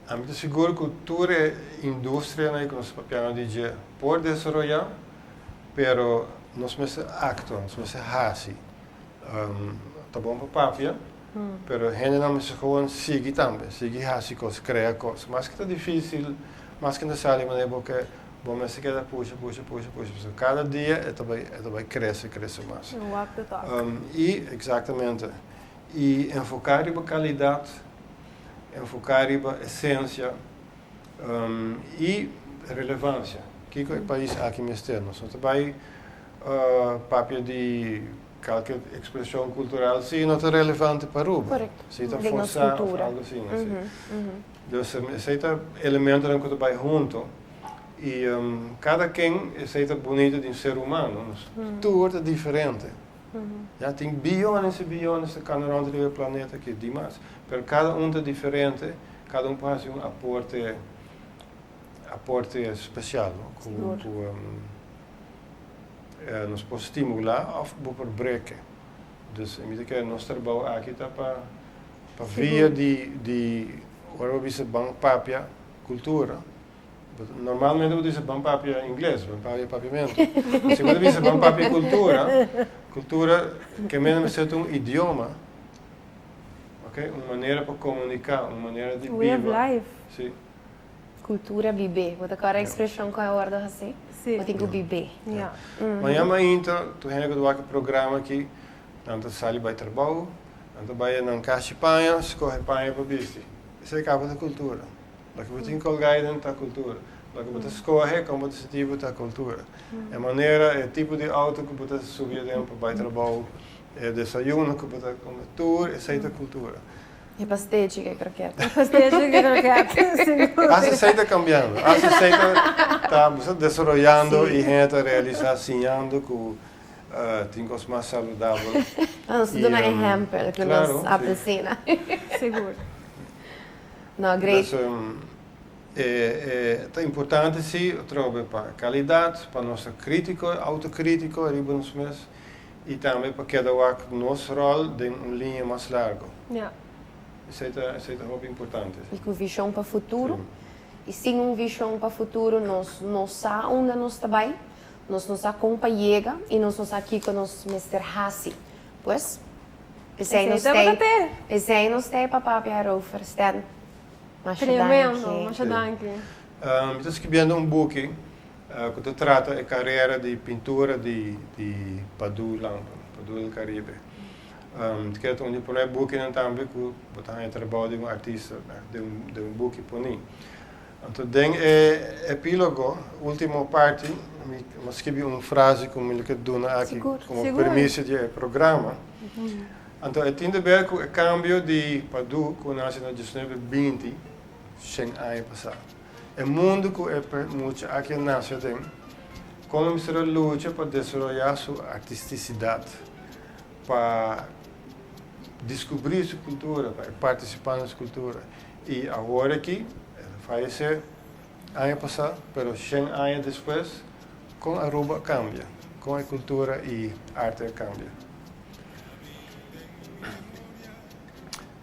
ami ta sigur ku tur e industrianan ei ku nos ta papiando di dje por desaroyá, Pero nos mester actua, nos mester haci. Ta bon pa papia, pero hendenan mester gewoon sigui tambe, sigui haci cos, crea cos. Maske ta dificil, maske no sali manera bo ke, bo mester keda pusha, pusha, pusha, pusha, pasobra cada dia e ta bay, e ta bay crece, crece mas. Walk the talk. Y, exactamente. Y enfoca riba calidad, enfoca riba esencia. I relevansia. Kiko e pais aki mester? Nos no ta bai papia di kalke ekspreshon kultural si no ta relevante pa Aruba. Si ta forsá òf algu asina. Dus esei ta elementonan ku ta bai hunto. I kada ken esei ta bunito di un ser humano. Nos tur ta diferente. Ya tin biyones i biyones ta kana rònt riba e planeta aki, dimas. Pero kada un ta diferente. Kada un por hasi un aporte aporte spesial no ku ku nos por stimulá òf bo por breke. Dus mi ta kere nos trabou aki ta pa pa via di di ora bo bisa ban papia kultura normalmente bo ta bisa ban papia ingles ban papia papiamentu si bo ta bisa ban papia kultura kultura ke mester mester ta un idioma. Ok, un manera pa komuniká, un manera di biba. Way of life. Sí. Kultura bibé. Bo ta kòrda e ekspreshon ku a wòrdu hasí? Sí. Bo tin ku bibé. Ja. Maña mainta tur hende ku ta wak e programa aki, nan ta sali bai trabou, nan ta bai nan kashi paña, skohe paña pa bisti. Esei kaba ta kultura. Loke bo tin kolgá aden ta kultura. Loke bo ta skohe, kon bo ta sinti bo ta kultura. E manera, e tipo di outo ku bo ta subi aden pa bai trabou, E desayuno ku bo ta kome tur esei ta kultura. E pastechi ku e kroket. E pastechi ku e kroket, sigur. Asta esei ta kambiando. Asta esei ta ta desaroyando i hende ta realisá siñando ku tin kos mas saludabel. Nos ta duna ehèmpel ku nos apelsina. Sigur. No, great. Dus e ta importante si atrobe pa kalidat, pa nos ta kritiko, autokritiko riba nos mes i tambe pa keda wak nos ròl den un liña mas largo. Esei ta esei ta hopi importante. I ku vishon pa futuro. I sin un vishon pa futuro nos no sa unda nos ta bai, nos no sa kon pa yega i nos no sa kiko nos mester hasi. Pues, p'esei nos t'ei, p'esei nos t'ei pa papia erover, Stan. Masha Tremendo, danki. masha danki. Mi ta skibiendo un buki ku ta trata e karera di pintura di di Padu Lampe, Padu del Caribe. Mi ta kere ta un di e promé bukinan tambe ku bo ta haña trabou di un artista den un den un buki poni. Anto den e epílogo, último parti, mi a skibi un frase ku mi lo ke duna aki komo permiso di e programa. Anto e tin deber ku e kambio di Padu ku nase na diesnuebe binti, shen aña pasá. E mundu ku e mucha aki a nase aden, kon e mester a lucha pa desaroyá su artistisidat, pa diskubrí su kultura, pa e partisipá na su kultura. I awor aki, el a fayesé aña pasá, pero shen aña despues, kon Aruba a kambia, kon e kultura i arte a kambia.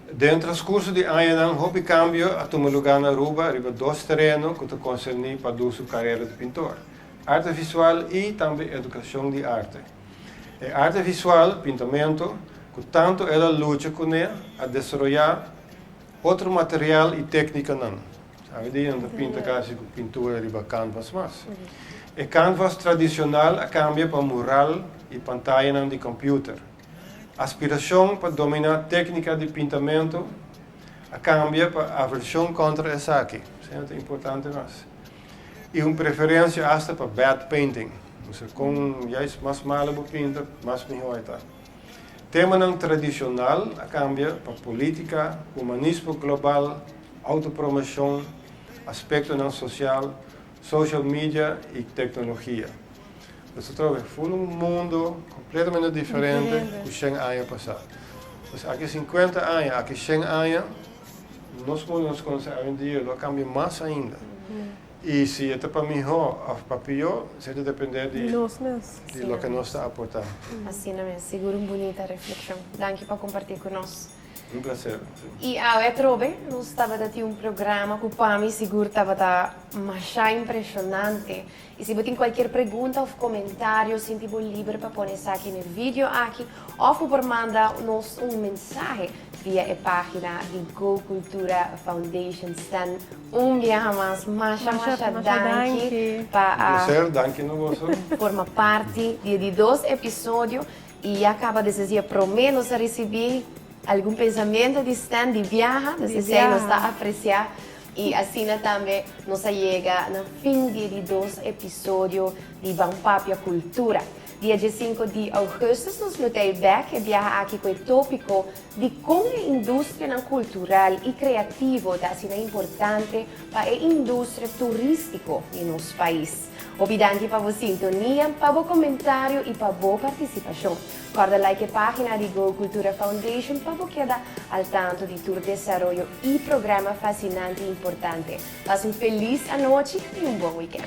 Den transkurso di añanan hopi kambio a tuma lugá na Aruba riba dos tereno ku ta konserní Padu su karera di pintor, arte visual i tambe edukashon di arte. E arte visual, pintamentu, ku tantu el a lucha kuné a desaroyá otro material i téknikanan. Awendia nan ta pinta kasi ku pintura riba kanvas mas. E kanvas tradishonal a kambia pa mural i pantayanan di kòmpiuter. Aspirashon pa dominá téknika di pintamentu a kambia pa avershon kontra esaki, esei no ta importante mas, i un preferensia asta pa bad painting, osea kon juist mas malu bo pinta, mas mihó e ta. Temanan tradishonal a kambia pa polítika, humanismo global, autopromoshon, aspektonan sosial, social media i teknologia. Nos ta trobe ful un mundo completamente diferente cu shen aña pasa. Pues aki 50 aña, aki shen aña, nos mundo nos conoce awendia lo a cambia mas ainda. Y si e ta pa miho of pa pio, esey ta depende di nos mes. Di loke nos ta aporta. Asina mes, sigur un bunita reflexion. Danki pa comparti cu nos. Un placer. Y awe atrobe nos tabata tin un programa cu pa mi sigur tabata masha impresionante. Y si bo tin cualkier pregunta of comentario sinti bo liber pa pone esaki na e video aki of bo por manda nos un mensahe via e pagina di Go Cultura Foundation. Stan, un biaha mas masha masha danki pa a Un placer, danki na boso. forma parti di e di dos episodio y ya caba desde dia prome nos a ricibi algun pensamiento di Stan di biaha, dus esey nos ta aprecia. I asina tambe nos a yega na fin di e di dos episodio di Ban Papia Kultura. Dia diesinko di ougùstùs nos lo ta ei bèk e biaha aki ku e tópiko di kon e industrianan kultural i kreativo ta asina importante pa e industria turístiko di nos pais. Hopi danki pa bo sintonia, pa bo komentario i pa bo partisipashon. Kòrda like e página di Go Cultura Foundation pa bo keda al tanto di tur desaroyo i programa fasinante i importante. Pasa un felis anochi i un bon wikènt.